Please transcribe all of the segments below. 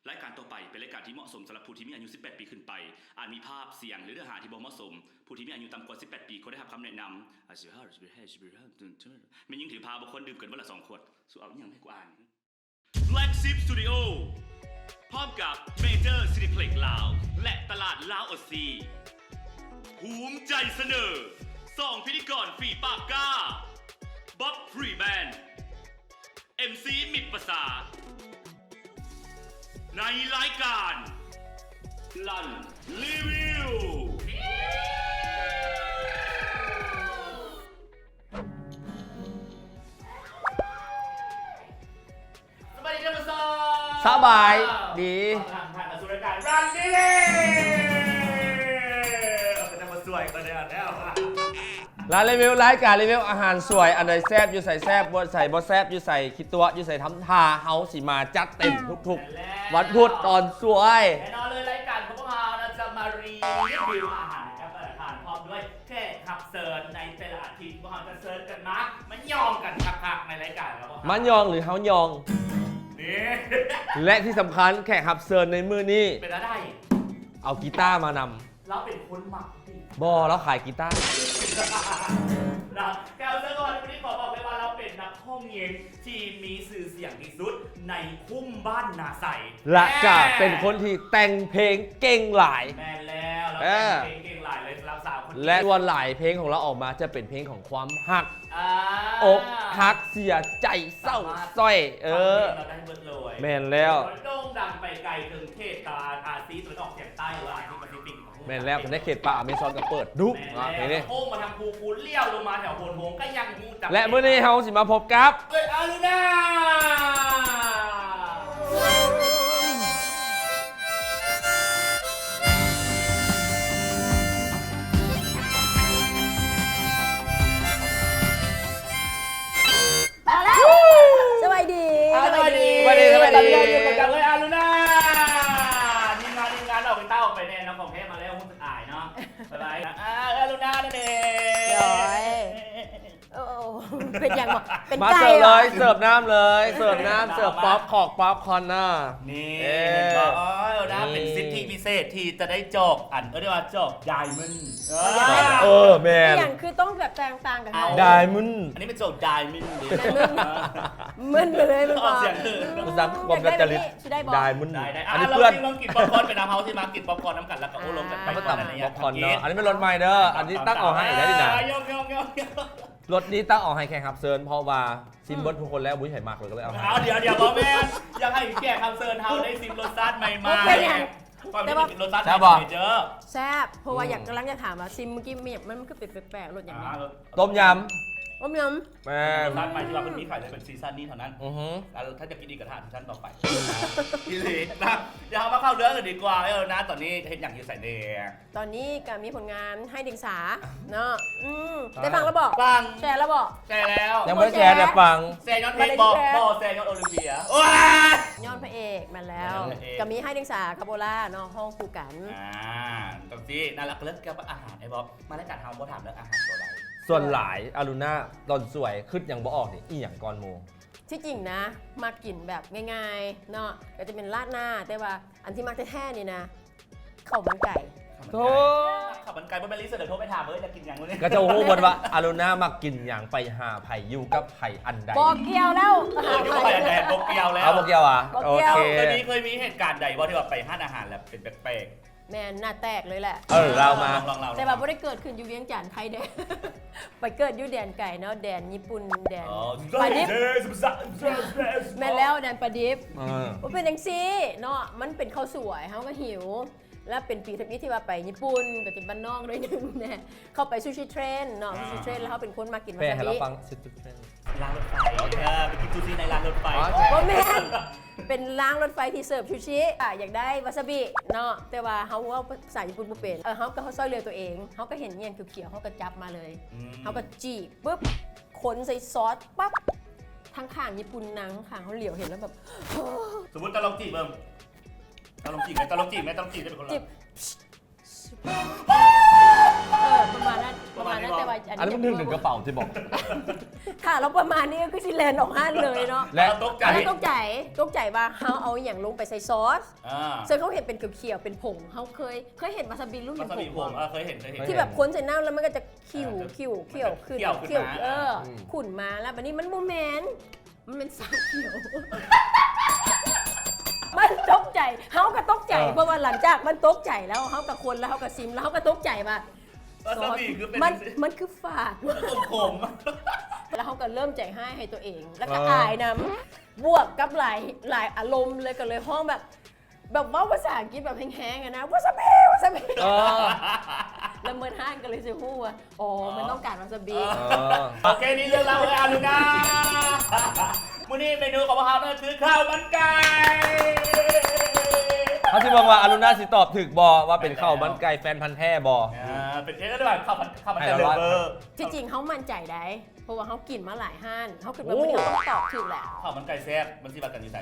ລາຍການຕໍ່ໄປເປັນລາຍການທີ່ເໝາະສົມສຳລັບຜູ້ທີ່ມີອາຍຸສິບແປດປີຂຶ້ນໄປ. ອາດມີພາບ, ສຽງ ຫຼື ເນື້ອຫາທີ່ບໍ່ເໝາະສົມ. ຜູ້ທີ່ມີອາຍຸຕ່ຳກວ່າສິບແປດປີ ຄວນໄດ້ຮັບຄຳແນະນຳ. ແມ່ຍິງຖືພາບໍ່ຄວນດື່ມເກີນວັນລະສອງຂວດ. ສູເອົາອີ່ຫຍັງມາໃຫ້ກູອ່ານ? Black Sheep Studio ພ້ອມກັບ Major Cineplex ລາວ ແລະ ຕະຫຼາດລາວໂອຊີ, ພູມໃຈສະເໜີ ສອງພິທີກອນຝີປາກກ້າ Bob Freeman, ເອັມຊີ ມິດປະສາ ໃນລາຍການ ລັນຣີວິວ. ສະບາຍດີທ່ານຜູ້ຊົມ. ສະບາຍດີ. ຂໍຕ້ອນຮັບທ່ານເຂົ້າສູ່ລາຍການລັນຣີວິວ. ເອົາແຕ່ມາຊ່ວຍກໍໄດ້ແລ້ວ. ລານຣີວິວ ລາຍການຣີວິວອາຫານສວຍ, ອັນໃດແຊບຢູ່ໃສແຊບ, ບໍ່ໃສບໍ່ແຊບຢູ່ໃສ, ຂີ້ຕົວະຢູ່ໃສ, ທຳທ່າເຮົາຊິມາຈັດເຕັມທຸກໆວັນພຸດຕອນສວຍ. ແນ່ນອນເລີຍ, ລາຍການຂອງພວກເຮົານະ ຈະມາຣີວິວອາຫານກັບທ່ານ ພ້ອມດ້ວຍແຂກຮັບເຊີນໃນແຕ່ລະອາທິດ. ພວກເຮົາຈະເຊີນກັນມາ ມາຍອງກັນຄັກໆໃນລາຍການຂອງພວກເຮົາ. ມາຍອງ ຫຼື ເຮົາຍອງ? ນີ້ ແລະ ທີ່ສຳຄັນ ແຂກຮັບເຊີນໃນມື້ນີ້ ເປັນອາໃດ? ເອົາກີຕາມານຳ. ລາວເປັນຄົນມັກຕິ? ບໍ່, ລາວຂາຍກີຕາ. ນະ ແຂກຮັບເຊີນຂອງເຮົາໃນມື້ນີ້ ຂໍບອກເລີຍວ່າລາວເປັນນັກຮ້ອງຍິງທີ່ມີຊື່ສຽງທີ່ສຸດໃນຄຸ້ມບ້ານນາໄຊ ແລະ ກະເປັນຄົນທີ່ແຕ່ງເພງເກັ່ງຫຼາຍ. ແມ່ນແລ້ວ, ລາວແຕ່ງເພງເກັ່ງຫຼາຍເລີຍສຳລັບສາວຄົນນີ້. ແລະ ສ່ວນຫຼາຍເພງຂອງລາວອອກມາຈະເປັນເພງຂອງຄວາມຮັກ, ອ່າ ອົກຫັກ, ເສຍໃຈ, ເສົ້າຊ້ອຍ. ເອີ ແມ່ນແລ້ວ. ໂດ່ງດັງໄປໄກເຖິງເຂດຕາ ອາຊີຕາເວັນອອກສຽງໃຕ້ ຫຼືວ່າອາຊີປາຊີຟິກ. ແມ່ນແລ້ວ, ຄັນໄດ້ເຂດປ່າອາເມຊອນກໍເປີດດຸ. ແມ່ນແລ້ວ. ໂຄ້ງມາທາງພູຄູນ ລ້ຽວລົງມາແຖວໂພນໂຮງກໍຍັງຮູ້ຈັກ. ແລະ ມື້ນີ້ເຮົາຊິມາພົບກັບ ເອື້ອຍອາລຸນາ. ມາແລ້ວ. ສະບາຍດີ. ອ່າ ສະບາຍດີ ສະບາຍດີ ສະບາຍດີ. ຕອນນີ້ເຮົາຢູ່ກັບເອື້ອຍອາລຸນາ. ທີມງານ ທີມງານອອກໄປເຕົ້າອອກໄປແນ່ເນາະ, ຂອງແທ້ມາແລ້ວ ຮູ້ສຶກອາຍເນາະ. ສະບາຍ. ອ່າ ເອື້ອຍອາລຸນານັ້ນເອງ. ໂອ້ຍ ເອີ ເປັນຫຍັງບໍ? ເປັນໄກ່ເຫວະ? ມາເສີບເລີຍ, ເສີບນ້ຳເລີຍ, ເສີບນ້ຳ ເສີບປັອບຄອນ ປັອບຄອນນະ. ນີ້ ເອີ ເຫັນບໍ່? ໂອ້ຍ ອາລຸນາ ເປັນສິດທິພິເສດທີ່ຈະໄດ້ຈອກ ອັນ ເອີ້ນວ່າຈອກໄດມອນ. ເອີ ເອີ ແມ່ນ. ອີຫຍັງຄືຕ້ອງແບບແຕກຕ່າງກັນ? ເອົາ ໄດມອນ. ອັນນີ້ເປັນໂຈກໄດມອນເດ້. ມຶນໄປເລີຍ ມຶນບໍ່? ອອກສຽງຄື ພາສາຄວາມດັດຈະລິດ. ຊິໄດ້ບໍ່? ໄດມອນ. ໄດ້ ໄດ້. ອັນນີ້ ອ່າ ເພື່ອນ ລອງກິນປັອບຄອນໄປນຳເຮົາຊິມາກິນປັອບຄອນນຳກັນ ແລ້ວກໍໂອ້ລົມກັນໄປ. ເຮົາມາຕຳປັອບຄອນເນາະ. ອັນນີ້ແມ່ນລົດໃໝ່ເດີ. ອັນນີ້ຕັກເອົາໃຫ້ໄດ້ນີ້ນະ. ອ່າ ຢອກໆໆໆ. ລົດນີ້ຕັກເອົາໃຫ້ແຂກຮັບເຊີນ ເພາະວ່າຊິມເບິດທຸກຄົນແລ້ວ ບໍ່ມີໃຜມັກເລີຍ ກໍເລີຍເອົາໃຫ້. ດຽວໆ ບໍ່ແມ່ນ ຢາກໃຫ້ແຂກຮັບເຊີນເຮົາໄດ້ຊິມລົດຊາດໃໝ່ໆ. ບໍ່ເປັນຫຍັງ. ຄວາມ ແຕ່ວ່າ ລົດຊາດໃໝ່ ຊິເຈີ ແຊບ. ເພາະວ່າ ອືມ ຢາກ ກຳລັງຈະຖາມວ່າ ຊິມມື້ກີ້ມີຫຍັງ ມັນຄືແປກໆ ລົດຫຍັງ? ອ່າ ຕົ້ມຍຳ. ຕົ້ມຍຳ. ແມ່ນ. ລົດຊາດໃໝ່ທີ່ວ່າເພິ່ນມີຂາຍໃນເປັບຊີຊັນນີ້ເທົ່ານັ້ນ. ອືຮຶ. ອ່າ ຖ້າຢາກກິນອີກກໍຖ້າຊີຊັນຕໍ່ໄປ. ອີ່ຫຼີນະ. ດຽວເຮົາມາເຂົ້າເລື່ອງກັນດີກວ່າ. ເອີ ນາ ຕອນນີ້ເຮັດຫຍັງຢູ່ໃສແດ່? ຕອນນີ້ກໍມີຜົນງານໃຫ້ເດັງສາເນາະ. ອືມ ໄດ້ຟັງແລ້ວບໍ? ຟັງ. ແຊແລ້ວບໍ? ແຊແລ້ວ. ຍັງບໍ່ໄດ້ແຊ ແຕ່ຟັງ. ແຊຍ້ອນເພງບໍ? ບໍ່ ແຊຍ້ອນໂອລິເວຍ. ໂອ້ຍ ຍ້ອນພະເອກ. ແມ່ນແລ້ວ. ຍ້ອນພະເອກ. ກໍມີໃຫ້ເດັງສາກັບໂອລາເນາະ ຮ້ອງຄູ່ກັນ. ອ່າ ຈັ່ງຊີ້ ນັ້ນລະ ກໍເລື່ອງກ່ຽວກັບອາຫານ ໄອ້ບອບ ມາລາຍການເຮົາບໍ່ຖາມເລື່ອງອາຫານບໍ່ໄດ້. ສ່ວນຫຼາຍ ອາລຸນາ ຕອນສວຍ ຄິດຫຍັງບໍ່ອອກນີ້ ອີ່ຫຍັງກ່ອນໝູ່? ທີ່ຈິງນະ ມັກກິນແບບງ່າຍໆເນາະ ກໍຈະເປັນລາດໜ້າ ແຕ່ວ່າອັນທີ່ມັກແທ້ໆນີ້ນະ ເຂົ້າມັນໄກ່. ໂທ້ ເຂົ້າມັນໄກ່ ບໍ່ແມ່ນລີສະເດີໂທໄປຖາມເລີຍ ຢາກກິນຫຍັງມື້ນີ້. ກໍເຈົ້າຮູ້ໝົດວ່າ ອາລຸນາມັກກິນຫຍັງ ໄປຫາໃຜ ຢູ່ກັບໃຜ ອັນໃດ. ບໍ່ກ່ຽວແລ້ວ. ເອີ ຢູ່ກັບໃຜ ອັນໃດ ບໍ່ກ່ຽວແລ້ວ. ເອົາ ບໍ່ກ່ຽວຫວາ? ບໍ່ກ່ຽວ. ໂອເຄ. ເຄີຍມີ ເຄີຍມີເຫດການໃດບໍ່ ທີ່ວ່າໄປຮ້ານອາຫານແລ້ວເປັນແປກໆ? ແມ່ນ ໜ້າແຕກເລີຍແຫຼະ. ເອີ ເລົ່າມາ. ແຕ່ວ່າບໍ່ໄດ້ເກີດຂຶ້ນຢູ່ວຽງຈັນ ໄທເດ້ ໄປເກີດຢູ່ແດນໄກເນາະ ແດນຍີ່ປຸ່ນ ແດນ ອໍ ປາດິບ. ແມ່ນແລ້ວ ແດນປາດິບ. ເອີ ບໍ່ເປັນຈັ່ງຊີ້ເນາະ ມັນເປັນເຂົ້າສວຍ ເຮົາກໍຫິວ. ແລ້ວເປັນປີທຳອິດທີ່ວ່າໄປຍີ່ປຸ່ນ ກໍຈະບ້ານນອກໜ້ອຍໜຶ່ງແດ່ ເຂົ້າໄປຊູຊິເທຣນເນາະ. ອ່າ ຊູຊິເທຣນ ແລ້ວເຮົາເປັນຄົນມັກກິນວາຊາບິ. ແປໃຫ້ລາວຟັງ ຊູຊິເທຣນ. ລາງລົດໄຟ. ເອີ ໄປກິນຊູຊິໃນລາງລົດໄຟ. ອໍ ບໍ່ແມ່ນ ເປັນລາງລົດໄຟທີ່ເສີບຊູຊິ. ອ່າ ຢາກໄດ້ວາຊາບິເນາະ ແຕ່ວ່າເຮົາເວົ້າພາສາຍີ່ປຸ່ນບໍ່ເປັນ. ເອີ ເຮົາກໍຊ່ອຍເຫຼືອຕົວເອງ ເຮົາກໍເຫັນຫຍັງຂຽວໆ ເຮົາກໍຈັບມາເລີຍ. ອືມ ເຮົາກໍຈີກປຶບ ຄົນໃສ່ຊອດປັບ ທາງຂ້າງຍີ່ປຸ່ນນັ່ງຂ້າງເຮົາຫຼຽວເຫັນແລ້ວແບບ ສົມມຸດ ເຈົ້າລອງຈີກເບິ່ງ. ເຈົ້າລອງຈີກແມ ເຈົ້າລອງຈີກແມ ເຈົ້າລອງຈີກໄດ້ເປັນຄົນລະ ຈີກ. ເອີ ປະມານນັ້ນ ປະມານນັ້ນ ປະມານນີ້ບໍ່? ແຕ່ວ່າອັນນີ້ມັນຖືກດຶງກະເປົາຕິບໍ? ຖ້າລາວປະມານນີ້ກໍຄືຊິແລ່ນອອກຮ້ານເລີຍເນາະ. ແລະ ເຮົາຕົກໃຈ ເຮົາຕົກໃຈ ຕົກໃຈວ່າເຮົາເອົາອີ່ຫຍັງລົງໄປໃສ່ຊອສ ອ່າ ເຊິ່ງເຮົາເຫັນເປັນຂຽວໆ ເປັນຜົງ ເຮົາເຄີຍ ເຄີຍເຫັນວາຊາບິລຸ້ນເປັນຜົງບໍ່? ເຄີຍເຫັນ ເຄີຍເຫັນ ທີ່ແບບຄົນໃສ່ນ້ຳແລ້ວມັນກໍຈະ ເອີ ຂິ້ວ ເອີ ຂິ້ວ ຂິ້ວ ມັນກໍຂິ້ວຂຶ້ນມາ ເອີ ອືມ ຂຸ້ນມາ ແລ້ວບາດນີ້ມັນບໍ່ແມ່ນ ມັນເປັນຊາຂຽວ ມັນຕົກໃຈ ເຮົາກໍຕົກໃຈ ເອີ ເພາະວ່າຫຼັງຈາກມັນຕົກໃຈແລ້ວ ເຮົາກໍຄົນ ແລ້ວເຮົາກໍຊິມ ແລ້ວເຮົາກໍຕົກໃຈວ່າ ວາຊາບິຄືເປັນ ມັນ ມັນຄືຝາດ ມັນຂົມໆ ແລ້ວເຮົາກໍເລີ່ມໃຈຮ້າຍໃຫ້ຕົວເອງ ແລ້ວກໍ ເອີ ອາຍນຳ ບວກກັບຫຼາຍ ຫຼາຍອາລົມເລີຍ ກໍເລີຍຮ້ອງແບບ ແບບເວົ້າພາສາອັງກິດແບບແຮງໆ ອະນະ ວາຊາບິ ວາຊາບິ ເອີ ແລ້ວເໝິດຮ້ານກໍເລີຍຊິຮູ້ວ່າ ອໍ ເອີ ມັນຕ້ອງການວາຊາບິ ເອີ ໂອເຄ ນີ້ເລື່ອງລາວຂອງອາລຸນາ ມື້ນີ້ເມນູຂອງພວກເຮົານັ້ນຄືເຂົ້າມັນໄກ່ ເຮົາຊິເບິ່ງວ່າອາລຸນາຊິຕອບຖືກບໍ່ ວ່າເປັນເຂົ້າມັນໄກ່ແຟນພັນແທ້ບໍ່ ອ່າ ເປັນເຮັດໄດ້ວ່າເຂົ້າມັນ ເຂົ້າມັນໄກ່ເລີເວີ ທີ່ຈິງເຮົາໝັ້ນໃຈໄດ໋ ເພາະວ່າເຮົາກິນມາຫຼາຍຮ້ານ ເຮົາຄິດວ່າ ໂອ້ ມື້ນີ້ເຮົາຕ້ອງຕອບຖືກແຫຼະ ເຂົ້າມັນໄກ່ແຊບ ມັນຊິວ່າກັນຢູ່ໃສ?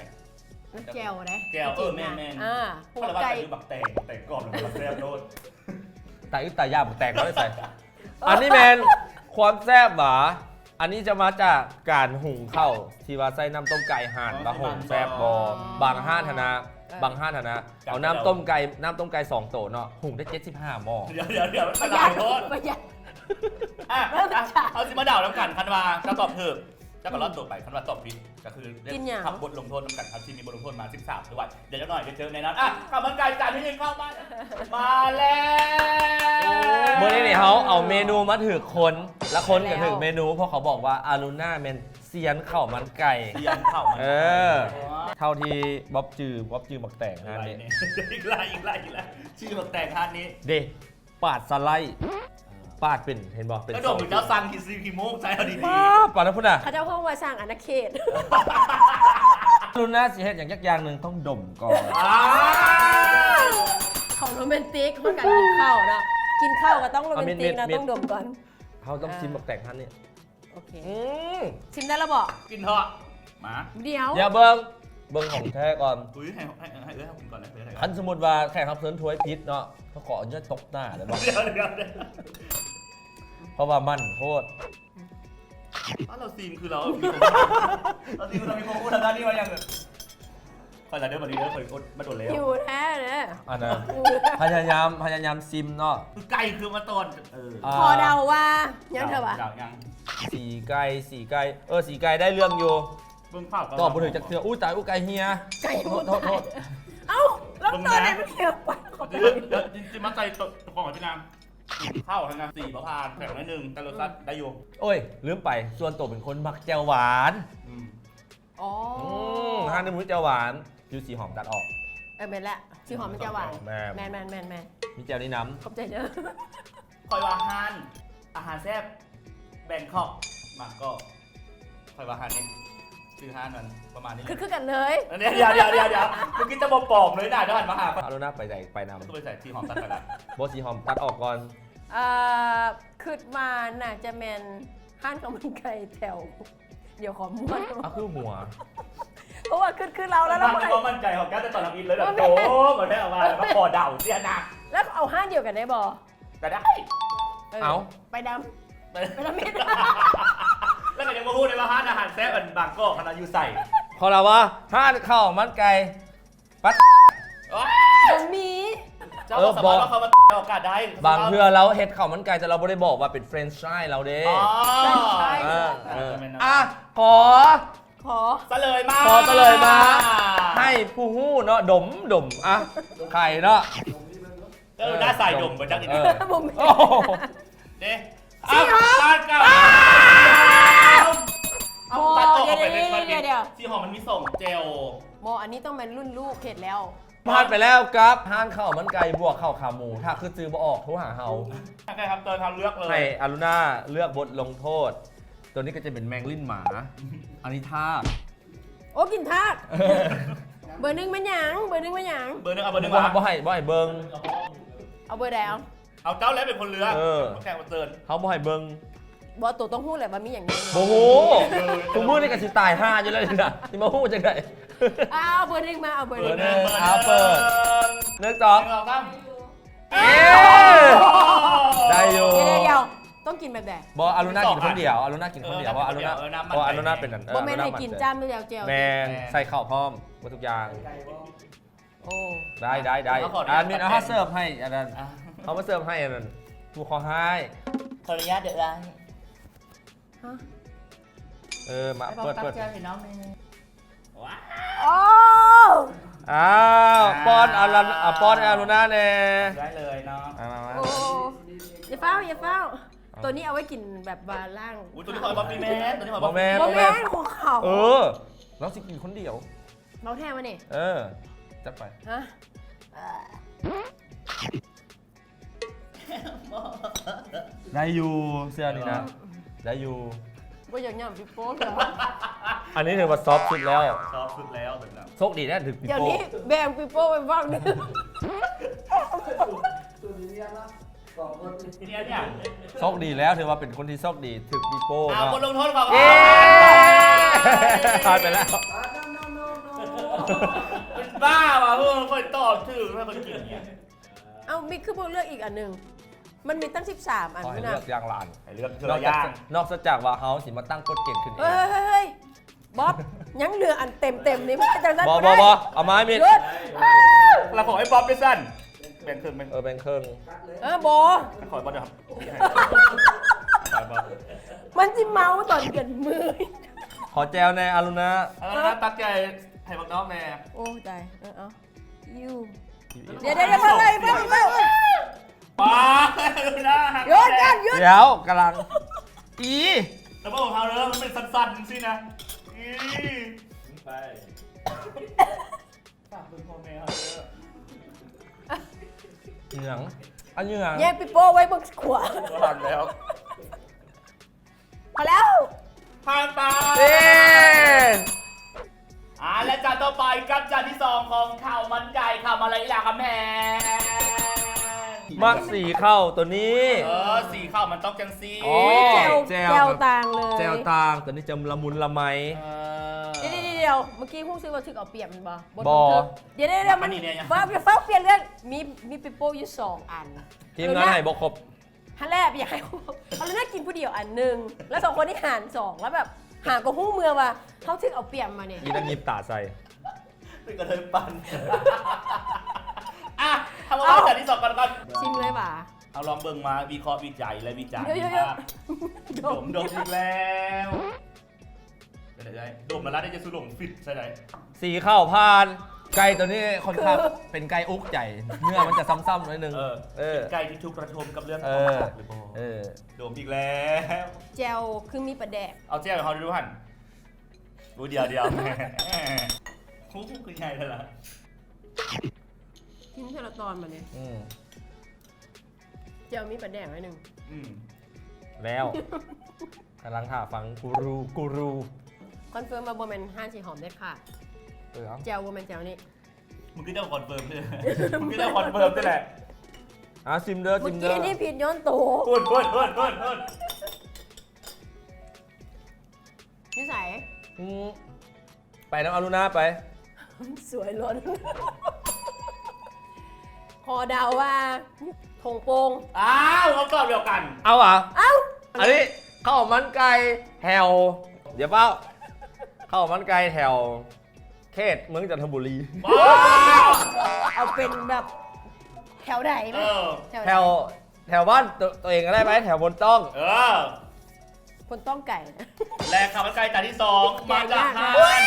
ແຈ່ວເດ້ ແຈ່ວ ເອີ ແມ່ນໆ ອ່າ ເພາະວ່າໄກ່ ຢູ່ບັກແຕງ ບັກແຕງກອບ ແລ້ວມັນແຊບໂລດ ຕາຍອຶດຕາຍຢາກ ບັກແຕງເອົາໄວ້ໃສ? ອັນນີ້ແມ່ນຄວາມແຊບຫວາ? ອັນນີ້ຈະມາຈາກການຫຸງເຂົ້າທີ່ວ່າໃຊ້ນ້ຳຕົ້ມໄກ່ຫັ້ນ ວ່າຫຸງແຊບບໍ່? ບາງຮ້ານຫັ້ນນະ ເອີ ບາງຮ້ານຫັ້ນນະ ເອົານ້ຳຕົ້ມໄກ່ ນ້ຳຕົ້ມໄກ່ສອງໂຕເນາະ ຫຸງໄດ້ເຈັດສິບຫ້າໝໍ້ ດຽວໆໆ ປະຫຍັດ ປະຫຍັດ ອ່ະ ອ່ະ ເຮົາຊິມາເດົານຳກັນ ຄັນວ່າເຈົ້າຕອບຖືກ ເຈົ້າກໍລອດຕົວໄປ ອືມ ຄັນວ່າຕອບຜິດ ກໍຄືໄດ້ຮັບບົດລົງໂທດນຳກັນ ເຮົາຊິມີບົດລົງໂທດມາສິບສາມດ້ວຍ ດຽວຈັກໜ້ອຍໄດ້ເຈີແນ່ນອນ ອ່ະ ເຂົ້າມັນໄກ່ຈານທີ່ໜຶ່ງເຂົ້າມາ ມາແລ້ວ ມື້ນີ້ນີ້ເຮົາເອົາເມນູມາຖືກຄົນ ແລະຄົນກໍຖືກເມນູ ເພາະເຂົາບອກວ່າອາລຸນາແມ່ນຊຽນເຂົ້າມັນໄກ່ ຊຽນເຂົ້າມັນໄກ່ ເອີ ເທົ່າທີ່ບອບຈື່ ບອບຈື່ໝາກແຕງຮ້ານນີ້ ອີກແລ້ວ ອີກແລ້ວ ອີກແລ້ວ ຊື່ໝາກແຕງຮ້ານນີ້ ເດ້ ປາດສະໄລ ປາດເປັນ ເຫັນບໍ່? ເປັນ ກະດົມເຈົ້າສັ່ງຂີ້ ຂີ້ໂມກໃສ່ເອົາດີໆ ປາດ ປາດແລ້ວພຸ້ນນະ ເຂົາເຈົ້າຮ້ອງວ່າສ້າງອານາເຂດ ລຸນນາຊິເຮັດຫຍັງຈັກຢ່າງໜຶ່ງຕ້ອງດົມກ່ອນ ອ້າວ ເຂົາໂຣແມນຕິກ ເຮົາການກິນເຂົ້າເນາະ ກິນເຂົ້າກໍຕ້ອງໂຣແມນຕິກນະ ເອົາເມັດໆ ຕ້ອງດົມກ່ອນ ເຮົາຕ້ອງ ອ່າ ຊິມໝາກແຕງຫັ້ນນີ້ ໂອເຄ ອືມ ຊິມໄດ້ແລ້ວບໍ່? ກິນເຖາະ ມາ ດຽວ ດຽວເບິ່ງ ເບິ່ງຂອງແທ້ກ່ອນ ອຸ້ຍ ໃຫ້ ໃຫ້ ໃຫ້ເອື້ອຍເຮົາກິນກ່ອນນະ ເອື້ອຍ ຄັນສົມມຸດວ່າແຂກຮັບເຊີນຖ້ວຍຜິດເນາະ ເຂົາຂໍອະນຸຍາດຕົບໜ້າໄດ້ບໍ່? ດຽວໆ ເພາະວ່າມັນໂພດ ອືມ ອ້າວ ລາວຊີມຄືລາວມີຄວາມຮູ້ ລາວຊີມຄືລາວມີຄວາມຮູ້ທາງດ້ານນີ້ວ່າຫຍັງ? ຂ້ອຍລະເດີ ບັດນີ້ເດີ ຂ້ອຍອົດມາດົນແລ້ວ ຫິວແທ້ເດີ ອັນນະ ພະຍາຍາມ ພະຍາຍາມຊິມເນາະ ຄືໄກ່ຄືມາຕອນ ເອີ ອ່າ ຂໍເດົາວ່າ ຍັງເທື່ອຫວາ? ເດົາ ເດົາຍັງ ສີໄກ່ ສີໄກ່ ເອີ ສີໄກ່ໄດ້ເລື່ອງຢູ່ ເບິ່ງພາບ ຕອບບໍ່ຖືກຈັກເທື່ອ ອຸ້ຍຕາຍ ອຸ້ຍ ໄກ່ເຫ່ຍ ໄກ່ ໂທດ ໂທດ ໂທດ ເອົ້າ ແລ້ວຕອນນັ້ນມັນເຫ່ຍໄປ ດຽວ ດຽວ ດຽວ ຊິມາໃສ່ໂຕຂອງພີ່ນາງ ເຂົ້າຫັ້ນນະ ສີບໍ່ຜ່ານ ແຂງໜ້ອຍໜຶ່ງ ແຕ່ລົດຊາດ ອືມ ໄດ້ຢູ່ ໂອ້ຍ ລືມໄປ ສ່ວນໂຕເປັນຄົນມັກແຈ່ວຫວານ ອືມ ອໍ ອືມ ຮ້ານນີ້ບໍ່ມີແຈ່ວຫວານ ຢູ່ສີຫອມຕັດອອກ ເອີ ແມ່ນແຫຼະ ສີຫອມມັນແຈ່ວຫວານ ແມ່ນ ແມ່ນໆໆໆ ມີແຈ່ວນີ້ນຳ ຂອບໃຈເດີ ຂ້ອຍວ່າຮ້ານອາຫານແຊບ ແບງຄອກ ບາງກອກ ຂ້ອຍວ່າຮ້ານນີ້ ຊື່ຮ້ານມັນປະມານນີ້ແຫຼະ ຄື ຄືກັນເລີຍ ດຽວໆໆໆ ເມື່ອກີ້ຈະບໍ່ປອມເລີຍນະ ເຈົ້າຫັນມາຫາຂ້ອຍ ອາລຸນາໄປໃສ ໄປນຳ ຄືໄປໃສ ສີຫອມຕັດໄປນະ ບໍ່ ສີຫອມຕັດອອກກ່ອນ ເອີ ຄິດວ່າໜ້າຈະແມ່ນຮ້ານເຂົ້າມັນໄກ່ແຖວ ດຽວຂໍມ້ວນ ອ່ະ ຄືຫົວ ເພາະວ່າຄິດຄືລາວແລ້ວ ລາວບໍ່ໃຫ້ ໝັ້ນໃຈຂອງແກ ແຕ່ຕອນທຳອິດເລີຍ ແບບ ບໍ່ແມ່ນ ໂອ້ ບໍ່ໄດ້ເອົາມາ ແລ້ວກໍຂໍເດົາຊີ້ນະ ແລ້ວເອົາຮ້ານດຽວກັນໄດ້ບໍ່? ກໍໄດ້ ເອີ ເອົາ ໄປດຳ ໄປ ໄປດຳເມັດ ແລ້ວກໍຍັງບໍ່ຮູ້ເລີຍວ່າຮ້ານອາຫານແຊບອັນບາງກອກຫັ້ນນະຢູ່ໃສ ເຂົາລະວ່າຮ້ານເຂົ້າມັນໄກ່ ປັດ ໂອ້ຍ ບໍ່ມີ ເຈົ້າ ເອີ ບໍ່ສາມາດວ່າເຂົ້າມາໂອກາດໄດ້ ບາງເທື່ອລາວເຮັດເຂົ້າມັນໄກ່ ແຕ່ລາວບໍ່ໄດ້ບອກວ່າເປັນແຟຣນໄຊລາວເດ້ ອໍ ແຟຣນໄຊ ເອີ ເອີ ອ່ະ ຂໍ ຂໍສະເຫຼີຍມາ ຂໍສະເຫຼີຍມາ ໃຫ້ຜູ້ຮູ້ເນາະ ດົມ ດົມ ອ່ະ ໃຄເນາະ ເອີ ໜ້າສາຍດົມບໍ່ຈັກນີ້ ເອີ ບໍ່ແມ່ນ ໂອ້ໂຫ ເດ້ ສີຫອມ ເອົາ ຕັດອອກ ເອົາ ຕັດອອກໄປເປັນ ດຽວໆ ສີຫອມມັນມີສອງແຈ່ວ ບໍ່ ອັນນີ້ຕ້ອງແມ່ນລຸ້ນລູກເຮັດແລ້ວ ຜ່ານໄປແລ້ວກັບຮ້ານເຂົ້າມັນໄກ່ບວກເຂົ້າຂາໝູ ຖ້າຄິດຊື່ບໍ່ອອກໂທຫາເຮົາ ໃຫ້ເຮົາເລືອກເລີຍ ໃຫ້ອາລຸນາເລືອກບົດລົງໂທດ ໂຕນີ້ກໍຈະເປັນແມງລີ້ນໝາ ອັນນີ້ທາກ ໂອ້ ກິນທາກ ເບີໜຶ່ງແມ່ນຫຍັງ? ເບີໜຶ່ງແມ່ນຫຍັງ? ເບີໜຶ່ງ ເອົາເບີໜຶ່ງ ບໍ່ ວະ ບໍ່ໃຫ້ ບໍ່ໃຫ້ເບິ່ງ ເອົາເບີໃດເອົາ? ເອົາເຈົ້າແຫຼະເປັນຄົນເລືອກ ເອີ ແຂກຮັບເຊີນ ເຮົາບໍ່ໃຫ້ເບິ່ງ ບໍ່ ໂຕຕ້ອງຮູ້ແຫຼະວ່າມີຫຍັງແນ່ ບໍ່ຮູ້ ເອີ ທຸກມື້ນີ້ກໍຊິຕາຍຫ່າຢູ່ແລ້ວນີ້ນະ ຊິມາຮູ້ຈັ່ງໃດ? ເອົາເບີໜຶ່ງມາ ເອົາເບີໜຶ່ງ ເບີໜຶ່ງ ເອົາເປີດ ໜຶ່ງ ສອງ ໜຶ່ງ ສອງ ສາມ ເອີ ໄດ້ຢູ່ ດຽວໆ ຕ້ອງກິນແບບໃດ? ບໍ່ ອາລຸນາກິນຄົນດຽວ ອາລຸນາກິນຄົນດຽວ ເອີ ເພາະອາລຸນາ ເອີ ເພາະອາລຸນາເປັນອັນ ເອີ ອາລຸນາໝັ້ນໃຈ ບໍ່ແມ່ນໃຫ້ກິນຈ້ຳດຽວ ແຈ່ວ ແມ່ນ ໃສ່ເຂົ້າພ້ອມໝົດທຸກຢ່າງ. ໂອ້ ໄດ້ ໄດ້ ໄດ້ ເຮົາຂໍອະນຸຍາດ ອັນນີ້ເຮົາເສີບໃຫ້ອັນນັ້ນ ອ່ະ ເຮົາມາເສີບໃຫ້ອັນນັ້ນ ຜູ້ເຄາະຮ້າຍ ຂໍອະນຸຍາດເດີອ້າຍ ຮະ ເອີ ມາ ເປີດ ເປີດ ຕັກແຈ່ວໃຫ້ນ້ອງແດ່ ວ້າວ ໂອ້ ອ້າວ ອ່າ ປ້ອນອາລຸນາ ອ່າ ປ້ອນອາລຸນາແດ່ ໄດ້ເລີຍເນາະ ອ່າ ມາ ມາ ໂອ້ ຢ່າຟ້າວ ຢ່າຟ້າວ ເອົາ ໂຕນີ້ເອົາໄວ້ກິນແບບວ່າລ້າງ ອຸ້ຍ ໂຕນີ້ຂອງບອບປີ້ແມນ ໂຕນີ້ຂອງບອບ ບໍ່ແມ່ນ ບໍ່ແມ່ນ ບໍ່ແມ່ນ ຂອງເຂົາ ເອີ ລາວຊິກິນຄົນດຽວ ເວົ້າແທ້ວະນີ້ ເອີ ຈັດໄປ ຮະ ໄດ້ຢູ່ ເຊື່ອນີ້ນະ ໄດ້ຢູ່ ບໍ່ຢາກຫຍາມປີໂປ້ເລີຍ ອັນນີ້ຖືວ່າຊອບສຸດແລ້ວ ຊອບສຸດແລ້ວເປັນແບບ ໂຊກດີແທ້ຖືກປີໂປ້ ດຽວນີ້ແບ່ງປີໂປ້ໄປເວົ້າໜຶ່ງ ໂຊກດີແລ້ວ ຖືວ່າເປັນຄົນທີ່ໂຊກດີ ຖືກປີໂປ້ ອ່າ ເນາະ ບົດລົງໂທດຂອງ ເຢ້ ຜ່ານໄປແລ້ວ ເປັນບ້າວ່ະ ເອີ ຂ້ອຍຕອບຖືກ ຂ້ອຍກິນເນຍ ເອົ້າ ມິກຄືບໍ່ເລືອກອີກອັນໜຶ່ງ? ມັນມີຕັ້ງສິບສາມອັນພຸ້ນນະ ເລືອກຢ່າງລະອັນ ໃຫ້ເລືອກເທື່ອລະຢ່າງ ນອກຈາກ ນອກຈາກວ່າເຮົາຊິມາຕັ້ງກົດເກນຂຶ້ນເອງ ເຮີ້ຍ ບອບ ຍັງເຫຼືອອັນເຕັມໆນີ້ ມັນເປັນຈັ່ງຊັ້ນບໍ່ໄດ້ ບໍ່ ບໍ່ ເອົາມາໃຫ້ມິດ ຢຸດ ລະຂໍໃຫ້ບອບໄປຊັ້ນ ແບ່ງເຄິ່ງ ເອີ ແບ່ງເຄິ່ງ ເອີ ບໍ່ ຂໍບອບເດີ ມັນຊິເມົາຕອນເປັນມື້ ຂໍແຈ່ວແດ່ ອາລຸນາ ອາລຸນາ ຕັກໃຈໃຫ້ບັກນ້ອງແດ່ ໂອ້ ຕາຍ ເອີ ເອົາ ຢູ່ ຢູ່ ດຽວ ດຽວ ດຽວ ເບິ່ງ ເບິ່ງ ເບິ່ງ ປ້າ ອາລຸນາ ຢຸດກ່ອນ ຢຸດ ດຽວ ກຳລັງ ອີ ແຕ່ບໍ່ຂອງເຮົາເດີ ມັນເປັນສັ້ນໆຈັ່ງຊີ້ນະ ອີ ໄປ ຝາກເບິ່ງພໍ່ແມ່ເຮົາເດີ ຫຍັງ ອັນຫຍັງ ແຍກປີໂປ້ໄວ້ເບິ່ງຂວາ ບໍ່ທັນແລ້ວ ພໍແລ້ວ ຜ່ານໄປ ເຢ້ ອ່າ ແລະ ຈານຕໍ່ໄປກັບຈານທີສອງຂອງເຂົ້າມັນໄກ່ ເຂົ້າມາລາຍອີຫຼາກຳແພງ ມັກສີເຂົ້າໂຕນີ້ ເອີ ສີເຂົ້າມັນຕ້ອງຈັ່ງຊີ້ ອໍ ແຈ່ວ ແຈ່ວ ແຈ່ວຕ່າງເລີຍ ແຈ່ວຕ່າງ ໂຕນີ້ຈະລະມຸນລະໄມ ເອີ ດຽວໆໆ ເມື່ອກີ້ຮູ້ສຶກວ່າຖືກເອົາປຽບແມ່ນບໍ່? ບໍ່ ບໍ່ ດຽວໆໆ ມັນ ອັນນີ້ເນຍ ຟ້າວ ຟ້າວປ່ຽນເລື່ອງ ມີ ມີປີໂປ້ຢູ່ສອງອັນ ທີມງານໃຫ້ບໍ່ຄົບ ຫັ້ນແຫຼະ ຢາກໃຫ້ເຮົາເລືອກກິນຜູ້ດຽວອັນໜຶ່ງ ແລ້ວສອງຄົນນີ້ຫານສອງ ແລ້ວແບບຫາກໍຮູ້ເມື່ອວ່າເຮົາຖືກເອົາປຽບມານີ້ ອີ່ນັ່ງຍິບຕາໃສ່ ເປັນກະເທີຍປັ່ນ ອ່ະ ເຮົາມາເບິ່ງຈານທີສອງກ່ອນ ຊິມເລີຍຫວາ ເຮົາລອງເບິ່ງມາວິເຄາະວິໄຈ ແລະ ວິຈານ ເດີ ດມ ດມອີກແລ້ວ. ເປັນໄດ້ ດົມມາລະໄດ້ ຈະສຸລົງຟິດໃສ່ໄດ້ ສີເຂົ້າຜ່ານ ໄກ່ໂຕນີ້ຄ່ອນຂ້າງເປັນໄກ່ອຸກໃຈ ເນື້ອມັນຈະຊ້ຳໆໜ້ອຍໜຶ່ງ ເອີ ເອີ ເປັນໄກ່ທີ່ທຸກກະທົມກັບເລື່ອງຄວາມຮັກຫຼືບໍ່ ເອີ ດົມອີກແລ້ວ ແຈ່ວຄືມີປາແດກ ເອົາແຈ່ວໃຫ້ເຮົາດູຫັ້ນ ໂອ້ ດຽວໆ ໂອ້ ຄືໃຫຍ່ແທ້ລະ ກິນເທື່ອລະຕອນບາດນີ້ ອືມ ແຈ່ວມີປາແດກໜ້ອຍໜຶ່ງ ອືມ ແລ້ວ ກຳລັງຖ້າຟັງກູຣູ ກູຣູ ຄອນເຟີມວ່າບໍ່ແມ່ນຮ້ານສີຫອມເດັດຂາດ ເອີ ເອົາ ແຈ່ວບໍ່ແມ່ນແຈ່ວນີ້ ມຶງຄືເຈົ້າຄອນເຟີມເດ້ ມຶງຄືເຈົ້າຄອນເຟີມເດ້ແຫຼະ ອ່າ ຊິມເດີ ຊິມເດີ ມື້ກີ້ນີ້ຜິດຍ້ອນໂຕ ໂອ້ຍ ໂອ້ຍ ໂອ້ຍ ໂອ້ຍ ຢູ່ໃສ? ອືມ ໄປນຳອາລຸນາໄປ ສວຍລ້ນ ຂໍເດົາວ່າ ທົ່ງໂປ່ງ ອ້າວ ຄຳຕອບດຽວກັນ ເອົາຫວາ? ເອົ້າ ອັນນີ້ ເຂົ້າມັນໄກ່ແຖວ ຢ່າຟ້າວ ເຂົ້າມັນໄກ່ແຖວ ເຂດເມືອງຈັນທະບູລີ ວ້າວ ເອົາເປັນແບບແຖວໃດ ເອີ ແຖວໃດ ແຖວ ແຖວບ້ານໂຕ ໂຕເອງກໍໄດ້ໄປ ແຖວໂພນຕ້ອງ ເອີ ໂພນຕ້ອງໄກ ແລະ ເຂົ້າມັນໄກ່ຈານທີສອງ ມາຈາກຮ້ານ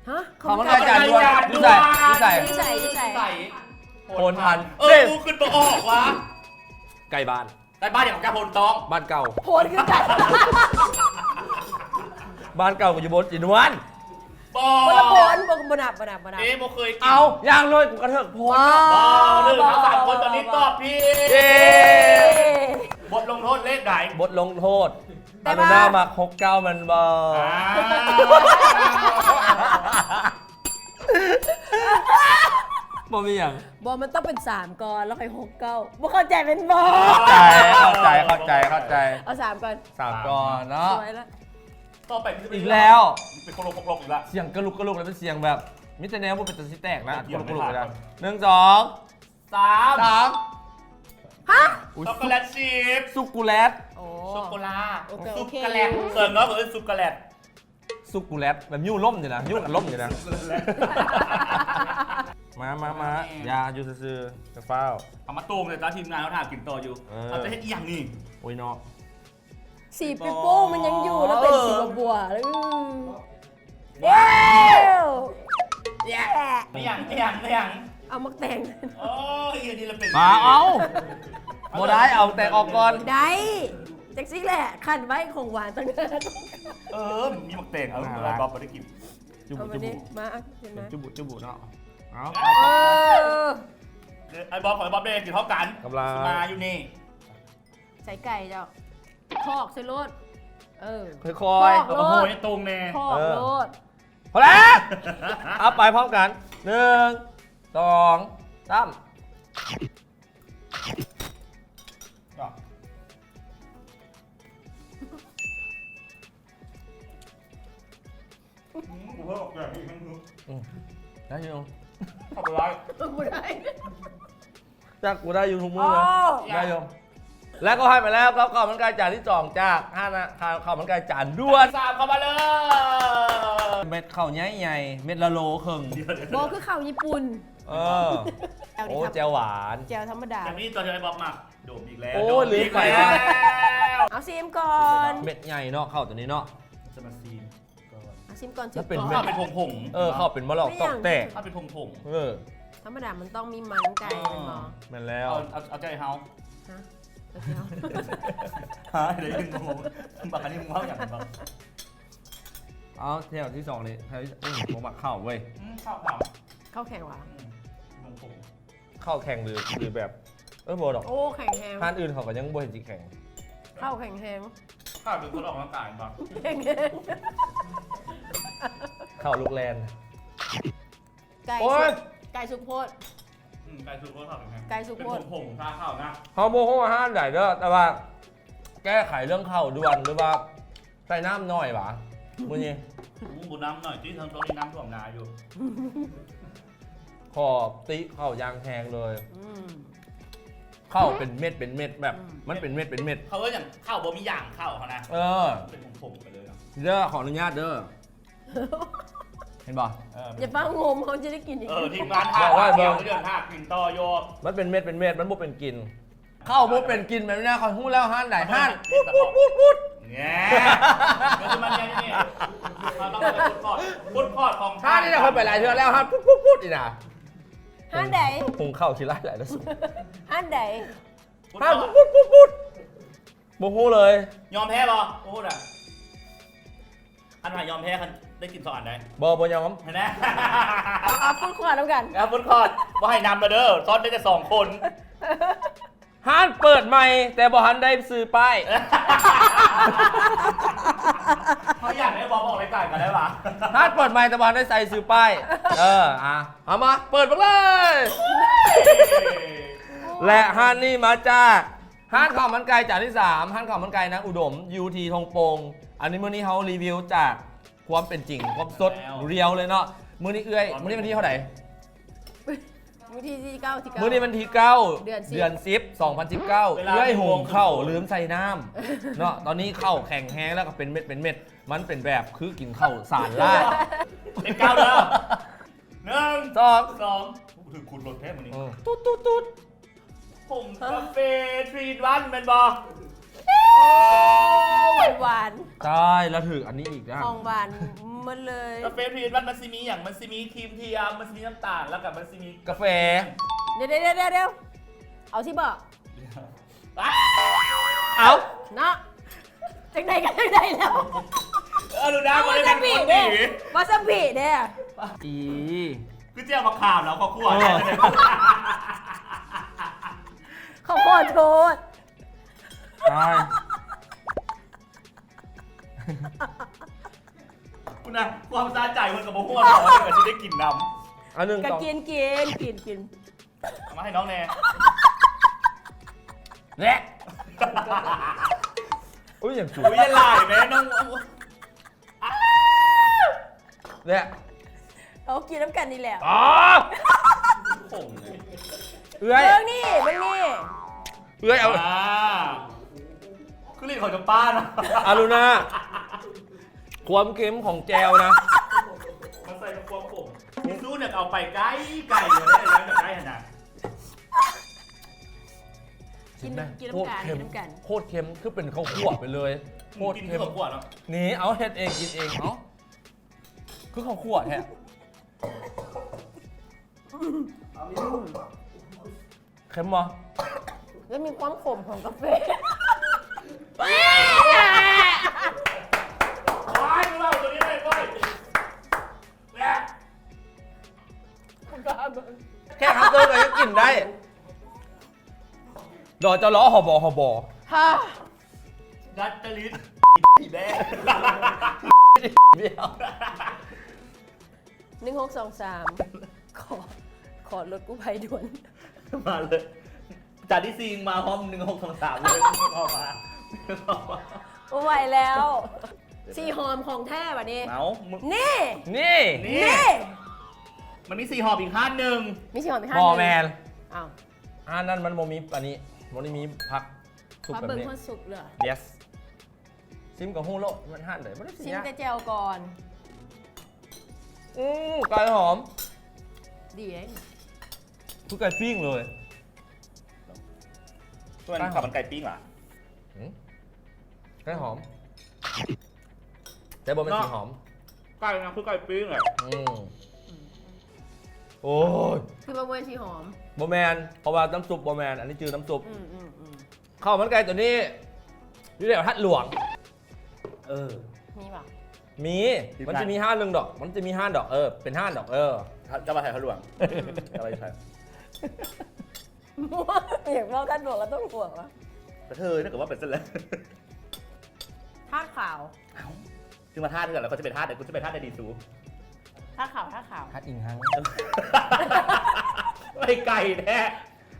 ຮະ ເຂົ້າມັນໄກ່ຈານດ່ວນ ຢູ່ໃສ ຢູ່ໃສ ຢູ່ໃສ ຢູ່ໃສ ຢູ່ໃສ ໂພນທັນ ເອີ ກູຄິດບໍ່ອອກຫວາ ໃກ້ບ້ານ ໃກ້ບ້ານຫຍັງກັບໂພນຕ້ອງ ບ້ານເກົ່າ ໂພນຄືກັນ ບ້ານເກົ່າກູຢູ່ບົນອີນວນ ບໍ່ ຄົນລະໂພນ ບໍ່ ບໍ່ນັບ ບໍ່ນັບ ບໍ່ນັບ ເອ ບໍ່ເຄີຍກິນ ເອົ້າ ຢ່າງເລີຍ ກູກະເທີກໂພນ ບໍ່ ບໍ່ ບໍ່ ໜຶ່ງ ທັງສາມຄົນຕອນນີ້ຕອບຜິດ ເຢ້ ບົດລົງໂທດເລກໃດ? ບົດລົງໂທດ ແຕ່ວ່າ ອາລຸນາມັກ ຫົກເກົ້າ ແມ່ນບໍ່? ອ່າ ບໍ່ມີຫຍັງ ບໍ່ ມັນຕ້ອງເປັນສາມກ່ອນ ແລ້ວຄ່ອຍ ຫົກເກົ້າ ບໍ່ເຂົ້າໃຈແມ່ນບໍ່? ເຂົ້າໃຈ ເຂົ້າໃຈ ເຂົ້າໃຈ ເຂົ້າໃຈ ເອົາສາມກ່ອນ ສາມກ່ອນເນາະ ສວຍລະ ຕໍ່ໄປ ອີກແລ້ວ ເປັນຄົນລົກໆ ອີກລະ ສຽງກະລຸກກະລຸກ ແລ້ວເປັນສຽງແບບ ມີແຕ່ແນວບໍ່ເປັນຕາຊິແຕກນະ ກະລຸກກະລຸກ ໜຶ່ງ ສອງ ສາມ ສາມ ຮະ ອຸ້ຍ ຊັອກໂກແລັດຊີສ ຊຸກໂກແລັດ ໂອ້ ຊັອກໂກແລັດ ໂອເຄ ໂອເຄ ຊຸກໂກແລັດ ເອີ້ນເນາະ ເອີ້ນຊຸກໂກແລັດ ຊຸກໂກແລັດ ແບບຍູ້ລົ້ມຢູ່ນະ ຍູ້ກັນລົ້ມຢູ່ນະ ມາ ມາ ມາ ຢ່າຢູ່ຊື່ໆ ຈະຟ້າວ ເອົາມາໂຕ່ງເລີຍ ຕາທີມງານເຮົາຖ້າກິນຕໍ່ຢູ່ ເອີ ເຮົາຈະເຮັດອີ່ຫຍັງນີ້ ໂອ້ຍເນາະ ສີປິໂປ້ມັນຍັງຢູ່ ແລ້ວເປັນສີບົວໆ ອືມ ວ້າວ ແຍ່ ອີ່ຫຍັງ ອີ່ຫຍັງ ອີ່ຫຍັງ ເອົາໝາກແຕງ ໂອ້ຍ ອັນນີ້ລະເປັນ ປາເອົາ ບໍ່ໄດ້ ເອົາແຕງອອກກ່ອນ ໄດ້ ຈັ່ງຊີ້ແຫຼະ ຄັນໄວ້ຂອງຫວານຕ່າງຫາກ ເອີ ມີໝາກແຕງ ເອົາ ອ່າ ໄວ້ບອກບໍ່ໄດ້ກິນ ຈຸບຸ ຈຸບຸ ມາ ເອົາຂຶ້ນມາ ຈຸບຸ ຈຸບຸເນາະ ເອົາ ເອີ ໄອ້ບອກ ໄອ້ບອກໄດ້ກິນພ້ອມກັນ ກຳລັງ ມາຢູ່ນີ້ ໃສ່ໄກ່ເຈົ້າ ຄອກໃສ່ໂລດ ເອີ ຄ່ອຍໆ ຄອກໂລດ ໂອ້ຍ ຕົງແນ່ ຄອກ ເອີ ໂລດ ພໍແລ້ວ ເອົາໄປພ້ອມກັນ ໜຶ່ງ ສອງ ສາມ ອືມ ອືມ ໄດ້ຢູ່ ເຂົ້າບໍ່ໄດ້ ບໍ່ໄດ້ ຈັກ ກູໄດ້ຢູ່ທຸກມື້ນະ ອໍ ໄດ້ຢູ່ ແລະກໍຜ່ານໄປແລ້ວກັບເຂົ້າມັນໄກ່ຈານທີສອງຈາກຮ້ານ ອາ ເຂົ້າມັນໄກ່ຈານດ່ວນ ສາມ ເຂົ້າມາເລີຍ ເມັດເຂົ້າໃຫຍ່ໆ ເມັດລະໂລເຄິ່ງ ບໍ່ຄືເຂົ້າຍີ່ປຸ່ນ ເອີ ໂອ້ ແຈ່ວຫວານ ແຈ່ວທຳມະດາ ແບບນີ້ຕົວທີ່ໄອ້ບອກມັກ ໂດມອີກແລ້ວ ໂອ້ຍ ໂດມອີກແລ້ວ ລືມໄປ ເອົາຊີມກ່ອນ ເມັດໃຫຍ່ເນາະ ເຂົ້າຕົວນີ້ເນາະ ຈະມາຊີມ ອາ ຊີມກ່ອນ ມັນເປັນ ເຂົ້າເປັນຜົງໆ ເອີ ເຂົ້າເປັນມະຫຼອກຕອກແຕກ ເຂົ້າເປັນຜົງໆ ເອີ ທຳມະດາມັນຕ້ອງມີມັນໄກ່ ອໍ ແມ່ນບໍ່ ແມ່ນແລ້ວ ເອົາ ເອົາ ເອົາໃຈເຮົາ ຮະ ເອົາໃຈເຮົາ ຮະ ໄດ້ຍິນບໍ່ ບັກອັນນີ້ມຶງເວົ້າຫຍັງບໍ່ ເອົາແຖວທີສອງນີ້ ໃຜ ອືມ ບໍ່ມັກເຂົ້າເວີຍ ອືມ ເຂົ້າຂາວ ເຂົ້າແຂງຫວາ ອືມ ຜົງໆ ເຂົ້າແຂງຫຼື ຫຼືແບບ ເອີ ບໍ່ດອກ ໂອ້ ແຂງແຮງ ຮ້ານອື່ນເຂົາກໍຍັງບໍ່ເຫັນຊິແຂງ ເຂົ້າແຂງແຮງ ຂ້າເປັນຄົນອອກກຳລັງກາຍບໍ່ ແຂງແຮງ ເຂົ້າລູກແລ່ນ ໄກ່ ໂອ້ຍ ສຸກ ໄກ່ສຸກໂພດ ອືມ ໄກ່ສຸກໂພດ ເຂົ້າແຂງແຮງ ໄກ່ສຸກໂພດ ເປັນຜົງໆ ຖ້າເຂົ້ານະ ເຮົາບໍ່ຮູ້ວ່າຮ້ານໃດເດີ ແຕ່ວ່າແກ້ໄຂເລື່ອງເຂົ້າດ່ວນ ຫຼືວ່າ ໃສ່ນ້ຳໜ້ອຍຫວາ ມື້ນີ້ ອືມ ບໍ່ນ້ຳໜ້ອຍຕິ ເທິງຊ່ວງນີ້ນ້ຳຖ້ວມນາຢູ່ ຂໍຕິເຂົ້າຢ່າງແຮງເລີຍ ອືມ ເຂົ້າເປັນເມັດເປັນເມັດ ແບບ ອືມ ມັນເປັນເມັດເປັນເມັດ ເຂົາເອີ້ນຫຍັງ ເຂົ້າບໍ່ມີຢາງເຂົ້າຫັ້ນນະ ເອີ ເປັນຜົງໆໄປເລີຍເນາະ ເດີ ຂໍອະນຸຍາດເດີ ເຫັນບໍ່ ເອີ ຢ່າຟ້າວງົມ ເຮົາຈະໄດ້ກິນອີກ ເອີ ທີມງານຖ້າ ບອກວ່າເບິ່ງ ເດີນຖ້າກິນຕໍ່ຢູ່ ມັນເປັນເມັດເປັນເມັດ ມັນບໍ່ເປັນກິນ ເຂົ້າບໍ່ເປັນກິນແບບນີ້ນະ ຂ້ອຍຮູ້ແລ້ວຮ້ານໃດ ຮ້ານປຸດໆໆ ແນ່ ເດີ ມານີ້ ເຮົາຕ້ອງໄປພຸດຄອດ ພຸດຄອດຂອງ ຮ້ານນີ້ນະ ຂ້ອຍໄປຫຼາຍເທື່ອແລ້ວ ຮ້ານປຸດໆໆ ນີ້ນະ ຮ້ານໃດ ຫຸງເຂົ້າຂີ້ຮ້າຍຫຼາຍແລ້ວ ຮ້ານໃດ ພຸດຄອດ ຮ້ານປຸດໆໆ ບໍ່ຮູ້ເລີຍ ຍອມແພ້ບໍ່ ບໍ່ຮູ້ນະ ອັນວ່າຍອມແພ້ ຄັນໄດ້ກິນສອງອັນໃດ ບໍ່ ບໍ່ຍອມ ຫັ້ນນະ ເອົາ ເອົາ ຟຸດຄອດນຳກັນ ເອົາ ຟຸດຄອດ ບໍ່ໃຫ້ນຳລະເດີ ຊ້ອນໄດ້ແຕ່ສອງຄົນ ຮ້ານເປີດໃໝ່ ແຕ່ບໍ່ທັນໄດ້ຊື້ປ້າຍ ເຮົາຢາກໄດ້ບໍ່ ບອກລາຍການກໍໄດ້ຫວາ ຮ້ານເປີດໃໝ່ ແຕ່ບໍ່ທັນໄດ້ໃສ່ຊື້ປ້າຍ ເອີ ອ່ະ ເອົາມາ ເປີດເບິ່ງເລີຍ ແລະ ຮ້ານນີ້ມາຈາກ ຮ້ານເຂົ້າມັນໄກ່ຈານທີສາມ ຮ້ານເຂົ້າມັນໄກ່ນາງອຸດົມ ຢູ່ທີ່ທົ່ງໂປ່ງ ອັນນີ້ມື້ນີ້ເຮົາຣີວິວຈາກຄວາມເປັນຈິງ ຄວາມສົດ ແລ້ວ ຣຽວເລີຍເນາະ ມື້ນີ້ເອື້ອຍ ມື້ນີ້ວັນທີເທົ່າໃດ ມື້ທີເກົ້າ ທີເກົ້າ ມື້ນີ້ວັນທີເກົ້າ ເດືອນສິບ ເດືອນສິບ ສອງພັນສິບເກົ້າ ເວລາ ເອື້ອຍຫຸງເຂົ້າລືມໃສ່ນ້ຳເນາະ ຕອນນີ້ເຂົ້າແຂງແຮງ ແລ້ວກໍເປັນເມັດເປັນເມັດ ມັນເປັນແບບຄືກິນເຂົ້າສານລາດ ເປັນເກົ້າເດີ ໜຶ່ງ ສອງ ສອງ ຖືກຂຸດລົດແທ້ມື້ນີ້ ເອີ ຕຸດໆໆ ຜົງກາເຟ three in one ແມ່ນບໍ່? ໂອ້ ຫວານໆ ຕາຍ ລະຖືກອັນນີ້ອີກນະ ຂອງຫວານໝົດເລີຍ ກາເຟ three in one ມັນຊິມີຫຍັງ? ມັນຊິມີຄຣີມທຽມ ມັນຊິມີນ້ຳຕານ ແລ້ວກໍມັນຊິມີກາເຟ ດຽວໆໆໆ ເອົາຊິບໍ່? ເອົາ ເນາະ ຈັ່ງໃດກໍຈັ່ງໃດແລ້ວ ເອີ ດູນະ ວາຊາບິເດ້ ວາຊາບິເດ້ ອີ ຄືແຈ່ວບັກຂາມແລ້ວ ເຂົ້າຂົ້ວ ເອີ ເຂົ້າຂົ້ວໂທດ ຕາຍ ພຸ້ນນະ ຄວາມສະໃຈເພິ່ນກໍບໍ່ຮູ້ວ່າເຮົາກໍຊິໄດ້ກິນນຳ ອັນໜຶ່ງ ກໍກິນ ກິນ ກິນ ກິນ ເອົາມາໃຫ້ນ້ອງແດ່ ແລະ ອຸ້ຍ ຫຍັງຈູ ອຸ້ຍ ຫຼາຍແມ່ນ້ອງ ແລະ ເອົາກິນນຳກັນນີ້ແຫຼະ ອໍ ຜົງເລີຍ ເອື້ອຍ ເບິ່ງນີ້ ເບິ່ງນີ້ ເອື້ອຍເອົາ ອ່າ ຄືຫຼິ້ນເຂົາຈະປ້ານະ ອາລຸນາ ຄວາມເຄັມຂອງແຈ່ວນະ ມາໃສ່ກັບຄວາມຂົມ ທີ່ສຸດເນຍ ເອົາໄປໄກໆ ເລີຍ ໄດ້ ໄດ້ຫັ້ນນະ ກິນ ກິນນຳກັນ ໂຄດເຄັມ ກິນນຳກັນ ໂຄດເຄັມ ຄືເປັນເຂົ້າຂົ້ວໄປເລີຍ ອືມ ໂຄດເຄັມ ກິນຄືເຂົ້າຂົ້ວເນາະ ນີ້ ເອົາ ເຮັດເອງກິນເອງ ເອົາ ຄືເຂົ້າຂົ້ວແທ້. ເຄັມບໍ່? ແລ້ວມີຄວາມຂົມຂອງກາເຟ ໂອ້ຍ ເວົ້າຕົວນີ້ໄດ້ ໂອ້ຍ ແຂກຮັບເຊີນກໍຍັງກິນໄດ້ ດອກຈະລໍ ຫບ ຫບ ຮາ ດັດຕະລິດ ອີແບ ໜຶ່ງຫົກສອງສາມ ຂໍ ຂໍລົດກູ້ໄພດ່ວນ ມາເລີຍ ຈານທີສີ່ ມາພ້ອມໜຶ່ງຫົກສອງສາມເລີຍ ເຂົ້າມາ ບໍ່ໄຫວແລ້ວ ສີຫອມຂອງແທ້ບາດນີ້ ເອົາ ນີ້ ນີ້ ນີ້ ມັນມີສີຫອມອີກຮ້ານໜຶ່ງ ມີສີຫອມອີກຮ້ານໜຶ່ງ ບໍ່ແມ່ນ ອ້າວ ຮ້ານນັ້ນມັນບໍ່ມີອັນນີ້ ບໍ່ໄດ້ມີຜັກສຸກແບບນີ້ ຂໍເບິ່ງຮອດສຸກເລີຍ yes ຊິມກໍຮູ້ໂລດ ມັນຮ້ານໃດ ບໍ່ໄດ້ຊິມຍາກ ແຕ່ແຈ່ວກ່ອນ ອື ໄກ່ຫອມ ດີເດ້ ຄືໄກ່ປີ້ງເລີຍ ສ່ວນ ໄກ່ຫອມ ເຂົ້າມັນໄກ່ປີ້ງຫວາ? ຫື? ໄກ່ຫອມ ແຕ່ບໍ່ແມ່ນ ເນາະ ສີຫອມ ໄກ່ນະ ຄືໄກ່ປີ້ງແຫຼະ ອື ໂອ້ຍ ຄືວ່າບໍ່ແມ່ນສີຫອມ ບໍ່ແມ່ນ ເພາະວ່ານ້ຳຊຸບບໍ່ແມ່ນ ອັນນີ້ຈື່ນ້ຳຊຸບ ອື ອື ອື ເຂົ້າມັນໄກ່ຕົວນີ້ ຢູ່ແຖວທາດຫຼວງ ເອີ ມີບໍ່? ມີ ທີມງານ ມັນຈະມີຮ້ານໜຶ່ງດອກ ມັນຈະມີຮ້ານດອກ ເອີ ເປັນຮ້ານດອກ ເອີ ເຈົ້າວ່າໃຜ ທາດຫຼວງ ອື ເຈົ້າວ່າໃຜ? ຢາກເວົ້າທາດຫຼວງກໍຕ້ອງຫຼວງວະ ກະເທີຍນະ ກໍວ່າໄປຊັ້ນແຫຼະ ທາດຂາວ ເອົ້າ ຄືມາທາດເທື່ອ ແລ້ວເຂົາຈະເປັນທາດໃດ ກູຈະເປັນທາດໃດດີສູ? ທາດຂາວ ທາດຂາວ ທາດອີ່ຫຍັງ? ໄປໄກແທ້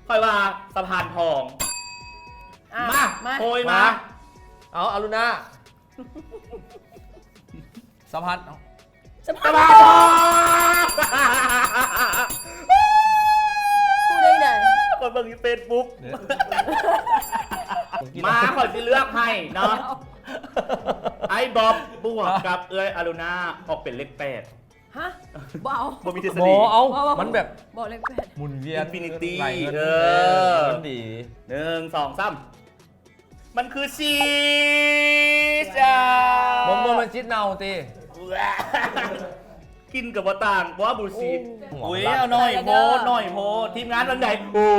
ຂ້ອຍວ່າສະພານທອງ ອ່ະ ມາ ມາ ໂອ້ຍ ມາ ມາ ເອົາ ອາລຸນາ ສະພານ ເອົ້າ ສະພານ ສະພານທອງ ຜູ້ໃດໃດ? ຂ້ອຍເບິ່ງຢູ່ເຟສບຸກ ເດ້ ມາ ຂ້ອຍຊິເລືອກໃຫ້ເນາະ ອ້າຍບອບບວກກັບເອື້ອຍອາລຸນາ ອອກເປັນເລກແປດ ຮະ ບໍ່ເອົາ ບໍ່ມີທິດສະດີ ບໍ່ເອົາ ບໍ່ ບໍ່ ມັນແບບ ບໍ່ເລກແປດ ໝູນວຽນ ອິນຟິນິຕີ້ ໄຫຼເງິນ ເອີ ເອີ ມັນດີ ໜຶ່ງ ສອງ ສາມ ມັນຄືສີ່ ຈ້າ ບໍ່ ບໍ່ແມ່ນຊີ້ນເນົ່າຕິ ກິນກໍບໍ່ຕ່າງ ບໍ່ວ່າບູຊີດ ໂອ້ ອຸ້ຍ ເອົາໜ້ອຍໂພດ ໜ້ອຍໂພດ ທີມງານວັນໃດ ໂອ້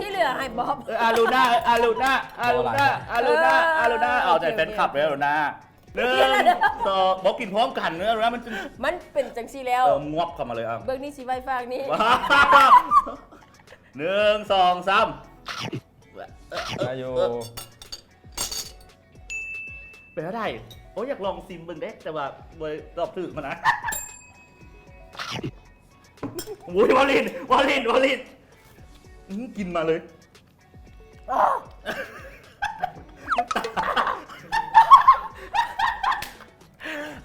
ທີ່ເຫຼືອໃຫ້ບອບ ເອີ ອາລຸນາ ເອີ ອາລຸນາ ອາລຸນາ ອາລຸນາ ເອີ ອາລຸນາ ເອົາໃຈແຟນຄລັບເດີ ອາລຸນາ ໜຶ່ງ ສອງ ບໍ່ກິນພ້ອມກັນເດີ ອາລຸນາ ມັນຈະ ມັນເປັນຈັ່ງຊີ້ແລ້ວ ເອີ ງວບເຂົ້າມາເລີຍ ເອົາ ເບິ່ງນີ້ຊິໄວ້ຟາກນີ້ ໜຶ່ງ ສອງ ສາມ ໄດ້ຢູ່ ເປັນແນວໃດ? ໂອ້ຍ ຢາກລອງຊິມເບິ່ງເດ້ ແຕ່ວ່າບໍ່ໄດ້ຕອບຖືກມັນນະ ໂອ້ຍ ວາລິນ ວາລິນ ວາລິນ ອື ກິນມາເລີຍ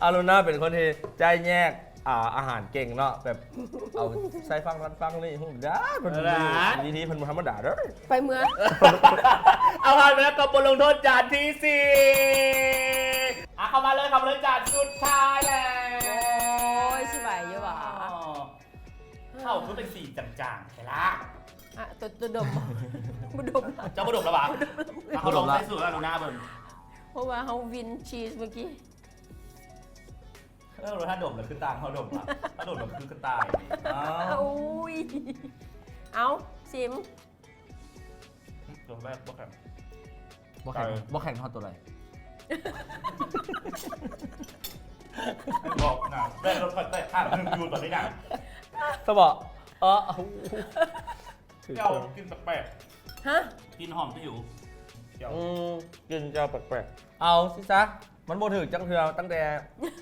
ອາລຸນາເປັນຄົນທີ່ຈ່າຍແຍກ ອ່າ ອາຫານເກັ່ງເນາະ ແບບເອົາໃສ່ຝັ່ງນັ້ນຝັ່ງນີ້ ຮູ້ໄດ້ ເພິ່ນມີວິທີ ເພິ່ນບໍ່ທຳມະດາເດີ ໄປເມືອ ເອົາ ຜ່ານໄປແລ້ວກັບບົດລົງໂທດຈານທີສີ່ ອ່ະ ເຂົ້າມາເລີຍ ເຂົ້າມາເລີຍ ຈານສຸດທ້າຍແລ້ວ ໂອ້ຍ ຊິໄຫວຢູ່ຫວາ? ເຂົ້າຄືເປັນສີຈາງໆແທ້ລະ ອ່ະ ຕົວ ຕົວດົມ ບໍ່ດົມ ເຈົ້າບໍ່ດົມລະຫວາ? ອ່ະ ເຮົາລອງໃສ່ສູດອາລຸນາເບິ່ງ ເພາະວ່າເຮົາວິນຊີສມື້ກີ້ ເອີ ຖ້າດົມແລ້ວຄືຕ່າງ ເຮົາດົມລະ ຖ້າດົມແລ້ວຄືກະຕ່າຍ ອ້າວ ອຸ້ຍ ເອົາ ຊິມ ຕົວແຮກບໍ່ແຂງ ບໍ່ແຂງ ບໍ່ແຂງເທົ່າຕົວໃດ? ບອກນະ ແວ່ນລົດຂ້ອຍແຕກຂ້າງໜຶ່ງຢູ່ຕອນນີ້ນະ ສະເບາະ ເອີ ແຈ່ວກິ່ນແປກໆ ຮະ? ກິ່ນຫອມຕະຫິວ ແຈ່ວ ອືມ ກິ່ນແຈ່ວແປກໆ ເອົາຊິຊະ ມັນບໍ່ຖືກຈັກເທື່ອ ຕັ້ງແຕ່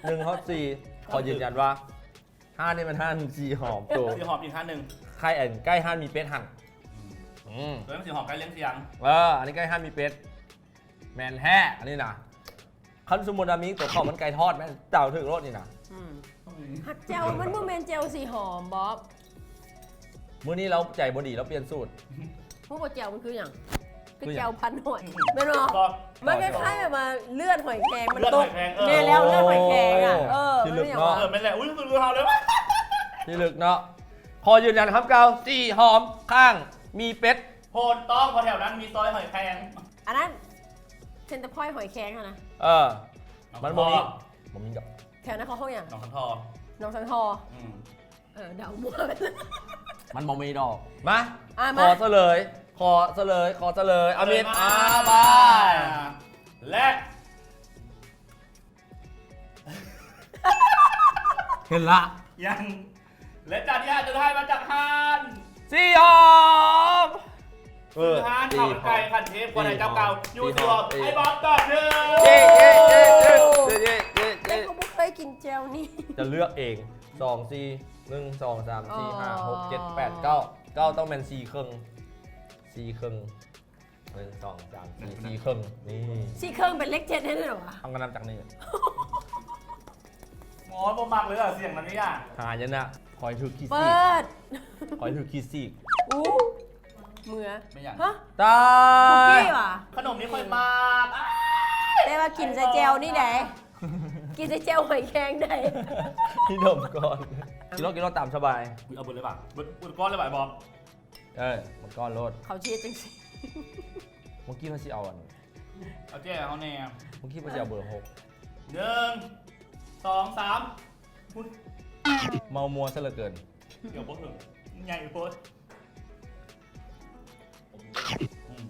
ໜຶ່ງຮອດສີ່ ຂໍຢືນຢັນວ່າ ຮ້ານນີ້ແມ່ນຮ້ານສີຫອມໂຕ ສີຫອມອີກຮ້ານໜຶ່ງ ໃກ້ ອັນ ໃກ້ຮ້ານໝີເປັດຫັ້ນ ອືມ ອືມ ຕົວນັ້ນສີຫອມໃກ້ລຽງຊຽງ ເອີ ອັນນີ້ໃກ້ຮ້ານໝີເປັດ ແມ່ນແທ້ ອັນນີ້ນະ ຄັນສົມມຸດວ່າມີຕົວເຂົ້າມັນໄກ່ທອດແມ່ນເຈົ້າຖືກໂລດນີ້ນະ ອືມ ຮັກແຈ່ວ ມັນບໍ່ແມ່ນແຈ່ວສີຫອມ ບອບ ມື້ນີ້ລາວໃຈບໍ່ດີ ລາວປ່ຽນສູດ. ຮູ້ບໍ່ ແຈ່ວມັນຄືຫຍັງ? ຄືແຈ່ວພັນຫອຍ ແມ່ນບໍ່? ມັນຄ້າຍໆແບບວ່າເລືອດຫອຍແຄງ ມັນຕົກ. ເລືອດຫອຍແຄງ ເອີ ແມ່ນແລ້ວ ເລືອດຫອຍແຄງອະ. ໂອ້ ເອີ ທີ່ລຶກເນາະ. ເອີ ແມ່ນແຫຼະ. ອຸ້ຍ ຄືເຮົາເລີຍ ທີ່ລຶກເນາະ. ຂໍຢືນຢັນຄຳເກົ່າ ສີ່ຫອມ ຂ້າງມີເປັດ. ໂພນຕ້ອງ ເພາະແຖວນັ້ນມີຊອຍຫອຍແຄງ. ອັນນັ້ນ ເຊັນເຕີພອຍຫອຍແຄງຫັ້ນນະ. ເອີ ມັນບໍ່ມີ ບໍ່ມີດອກ. ແຖວນັ້ນເຂົາຮ້ອງຫຍັງ? ໜອງສັງທໍ. ໜອງສັງທໍ. ອືມ. ເອີ ເດົາມົວໄປ. ມັນບໍ່ມີດອກ. ມາ ອ່າ ຂໍສະເຫຼີຍ ຂໍສະເຫຼີຍ ຂໍສະເຫຼີຍ. ອາມິດ ເອີ ມາ ອາ ໄປ. ແລະ ເຫັນລະ ຍັງ ແລະ ຈານທີຫ້າ ຈະໄດ້ມາຈາກຮ້ານ ສີ່ຫອມ. ເອີ ຮ້ານເຂົ້າມັນໄກ່ຂັ້ນເທບ ຄວນໃຫ້ເຈົ້າເກົ່າ ຢູ່ ສີ່ຫອມ ສີ່ຫອມ. ໄອ້ບອບຕອບໜຶ່ງ. ເຢ້ ເຢ້ ເຢ້ ເຢ້ ເຢ້ ເຢ້ ເຈົ້າບໍ່ເຄີຍກິນແຈ່ວນີ້. ຈະເລືອກເອງ. ສອງ ສີ່ ໜຶ່ງ ສອງ ສາມ ສີ່ ຫ້າ ຫົກ ເຈັດ ແປດ ເກົ້າ ເກົ້າ ຕ້ອງແມ່ນສີ່ເຄິ່ງ ສີ່ເຄິ່ງ. ໜຶ່ງ ສອງ ສາມ ສີ່ ສີ່ເຄິ່ງ. ນີ້ ສີ່ເຄິ່ງເປັນເລກເຈັດໄດ້ເລີຍຫວາ? ເຮົາກໍນັບຈາກນີ້. ໂອ້ຍ ບໍ່ມັກເລີຍສຽງນັ້ນນີ້ອະ. ຫາຍະນະ. ຂ້ອຍຖືກຂີ້ສີກ. ເປີດ. ຂ້ອຍຖືກຂີ້ສີກ. ອູ້ ເມືອ. ແມ່ນຫຍັງ? ຮະ? ຕາຍ. ຄຸກກີ້ຫວາ? ຂະໜົມນີ້ຂ້ອຍມັກ. ແຕ່ວ່າກິນໃສ່ແຈ່ວນີ້ໃດ. ກິນໃສ່ແຈ່ວຫອຍແຄງໃດ. ກິນນົມກ່ອນ. ກິນໂລດ ກິນໂລດ ຕາມສະບາຍ. ອຸ້ຍ ເອົາເບິດເລີຍຫວາ? ເບິດ ເບິດກ້ອນເລີຍຫວາ ໄອ້ບອບ? ເອີ ມັນກ້ອນໂລດ. ເຂົາຊິເຮັດຈັ່ງຊີ້. ເມື່ອກີ້ວ່າຊິເອົາອັນ ເອົາແຈ່ວເຮົາແດ່. ເມື່ອກີ້ວ່າຊິເອົາເບີຫົກ. ໜຶ່ງ ສອງ ສາມ. ອຸ້ຍ ເມົາມົວຊະເຫຼືອເກີນ. ດຽວບໍ່ເຖິງ ໃຫຍ່ໂພດ. ອືມ.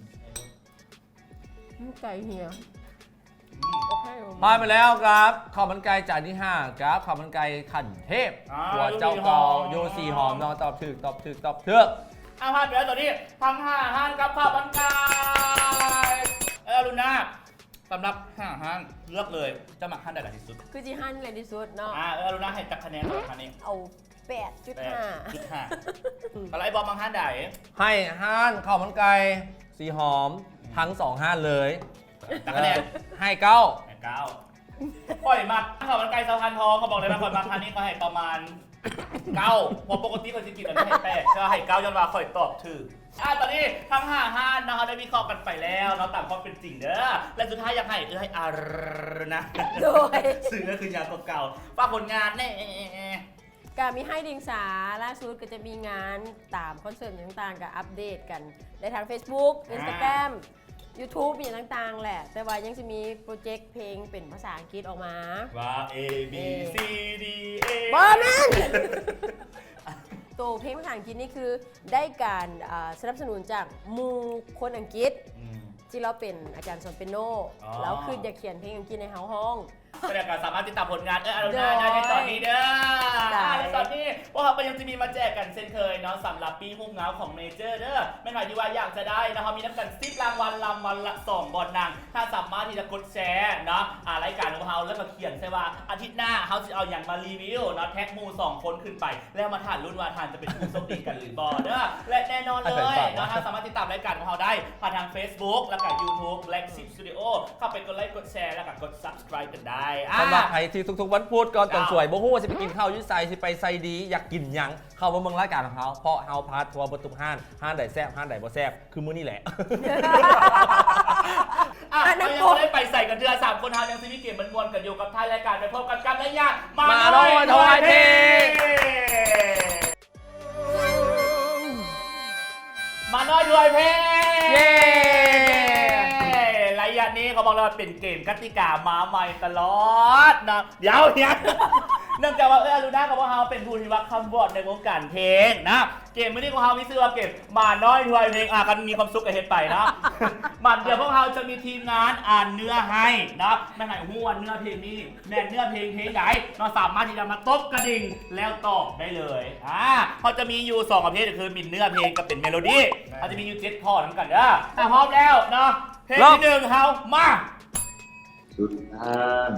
ມັນໄກ່ເຮຍ. ອືມ ໂອເຄ. ຜ່ານໄປແລ້ວກັບເຂົ້າມັນໄກ່ຈານທີຫ້າ ກັບເຂົ້າມັນໄກ່ຂັ້ນເທບ ອ່າ ຄົວເຈົ້າເກົ່າ ຢູ່ສີ່ຫອມເນາະ. ຕອບຖືກ ຕອບຖືກ ຕອບຖືກ. ອ່າ ຜ່ານໄປແລ້ວ ຕອນນີ້ທັງຫ້າຮ້ານກັບເຂົ້າມັນໄກ່. ເອີ ອາລຸນນາ ສຳລັບຫ້າຮ້ານ ເລືອກເລີຍ ເຈົ້າມັກຮ້ານໃດຫຼາຍທີ່ສຸດ? ຄືຊິຮ້ານຫຼາຍທີ່ສຸດເນາະ. ອ່າ ເອີ ອາລຸນນາ ໃຫ້ຈັກຄະແນນສຳລັບຮ້ານນີ້? ເອົາ ແປດຈຸດຫ້າ. ແປດຈຸດຫ້າ. ອືມ. ແລ້ວໄອ້ບອມມັກຮ້ານໃດ? ໃຫ້ຮ້ານເຂົ້າມັນໄກ່ສີ່ຫອມ ອືມ ທັງສອງຮ້ານເລີຍ. ຈັກຄະແນນ? ໃຫ້ເກົ້າ. ໃຫ້ເກົ້າ. ຂ້ອຍມັກເຂົ້າມັນໄກ່ຊາວທານທອງ. ຂ້ອຍບອກເລີຍວ່າຂ້ອຍມັກຮ້ານນີ້ ຂ້ອຍໃຫ້ປະມານເກົ້າ ເພາະປົກກະຕິຂ້ອຍຊິກິນອັນນີ້ໃຫ້ແປດ ແຕ່ວ່າໃຫ້ເກົ້າ ຍ້ອນວ່າຂ້ອຍຕອບຖືກ. ອ່າ ຕອນນີ້ທັງຫ້າຮ້ານເນາະ ເຮົາໄດ້ວິເຄາະກັນໄປແລ້ວເນາະ ຕາມຄວາມເປັນຈິງເດີ. ແລະ ສຸດທ້າຍຢາກໃຫ້ເອື້ອຍອາຣະນະ ໂດຍ ຊື້ເທື່ອຄືຍາກວ່າເກົ່າ ຝາກຜົນງານແດ່. ກະມີໃຫ້ດິງສາ ລ່າສຸດກໍຈະມີງານຕາມຄອນເສີດຫຍັງຕ່າງໆ ກະອັບເດດກັນໄດ້ທາງເຟສບຸກ ອ່າ ອິນສະຕາແກຣມ ຢູທູບ ຫຍັງຕ່າງໆແຫຼະ. ແຕ່ວ່າຍັງຊິມີໂປຣເຈັກເພງເປັນພາສາອັງກິດອອກມາ ວ່າ A B C D E ບໍ່ແມ່ນ ໂຕເພງພາສາອັງກິດນີ້ຄືໄດ້ການ ເອີ ສະໜັບສະໜູນຈາກໝູ່ຄົນອັງກິດ ອືມ ທີ່ລາວເປັນອາຈານສອນເປຍໂນ ອໍ ລາວຄືຢາກຂຽນເພງອັງກິດໃຫ້ເຮົາຮ້ອງ. ສະແດງການສາມາດຕິດຕາມຜົນງານເອື້ອຍອາລຸນນາໄດ້ໃນຕອນນີ້ເດີ. ໄດ້ ແລະ ຕອນນີ້ພວກເຮົາກໍຍັງຈະມີມາແຈກກັນເຊັ່ນເຄີຍເນາະ ສຳລັບປີ້ຫຸ້ມເງົາຂອງເມເຈີເດີ. ແມ່ນໃຜທີ່ວ່າຢາກຈະໄດ້ເນາະ ເຮົາມີນຳກັນສິບລາງວັນ ລາງວັນລະສອງບ່ອນນັ່ງ. ທ່ານສາມາດທີ່ຈະກົດແຊເນາະ ອ່າ ລາຍການຂອງເຮົາ ແລ້ວກໍຂຽນໃສ່ວ່າອາທິດໜ້າເຮົາຊິເອົາຫຍັງມາຣີວິວເນາະ ແທັກໝູ່ສອງຄົນຂຶ້ນໄປ ແລ້ວມາຖ້າລຸ້ນວ່າທ່ານຈະເປັນຜູ້ໂຊກດີກັນຫຼືບໍ່ເດີ. ແລະ ແນ່ນອນເລີຍເນາະ ທ່ານສາມາດຕິດຕາມລາຍການຂອງເຮົາໄດ້ຜ່ານທາງເຟສບຸກ ແລ້ວກໍຢູທູບ Black Sheep Studio ເຂົ້າໄປກົດໄລກົດແຊ ແລ້ວກໍກົດ Subscribe ກັນໄດ້. ອ່າ ສຳລັບໃຜທີ່ທຸກໆວັນພຸດກ່ອນຕອນສວຍ ເຈົ້າ ບໍ່ຮູ້ວ່າຊິໄປກິນເຂົ້າຢູ່ໃສ ຊິໄປໃສດີ ຢາກກິນຫຍັງ ເຂົ້າມາເບິ່ງລາຍການຂອງເຮົາ ເພາະເຮົາພາທັວເບິດທຸກຮ້ານ ຮ້ານໃດແຊບ ຮ້ານໃດບໍ່ແຊບ ຄືມື້ນີ້ແຫຼະ. ອ່ະ ເຮົາຍັງບໍ່ໄດ້ໄປໃສກັນເທື່ອ ສາມຄົນເຮົາຍັງຊິມີເກມມ່ວນໆກັນຢູ່ ກັບທ້າຍລາຍການ ໄປພົບກັນກັບລາຍການ ໝານ້ອຍທວາຍເພງ. ໝານ້ອຍທວາຍເພງ ເຢ້ ໄລຍະນີ້ເຂົາບອກເລີຍວ່າເປັນເກມກະຕິກາມາໃໝ່ຕະຫຼອດເນາະ. ດຽວ ດຽວ ເນື່ອງຈາກວ່າເອື້ອຍອາລຸນນາກັບພວກເຮົາເປັນຜູ້ທີ່ວ່າຄ້ຳວອດໃນວົງການເພງນະ ເກມມື້ນີ້ຂອງເຮົາມີຊື່ວ່າເກມໝານ້ອຍທວາຍເພງ. ອ່າ ຄັນມີຄວາມສຸກກໍເຮັດໄປເນາະ. ມັນ ດຽວພວກເຮົາຈະມີທີມງານອ່ານເນື້ອໃຫ້ເນາະ ແມ່ນໃຫ້ຮູ້ວ່າເນື້ອເພງນີ້ ແມ່ນເນື້ອເພງເພງໃດເນາະ ສາມາດທີ່ຈະມາຕົບກະດິ່ງແລ້ວຕອບໄດ້ເລີຍ. ອ່າ ເຮົາຈະມີຢູ່ສອງປະເພດ ກໍຄືເປັນເນື້ອເພງກັບເປັນເມໂລດີ. ແມ່ນ ເຮົາຈະມີຢູ່ເຈັດຂໍ້ນຳກັນເດີ. ຖ້າພ້ອມແລ້ວເນາະ ເພງທີໜຶ່ງເຮົາມາ. ສຸດທາງ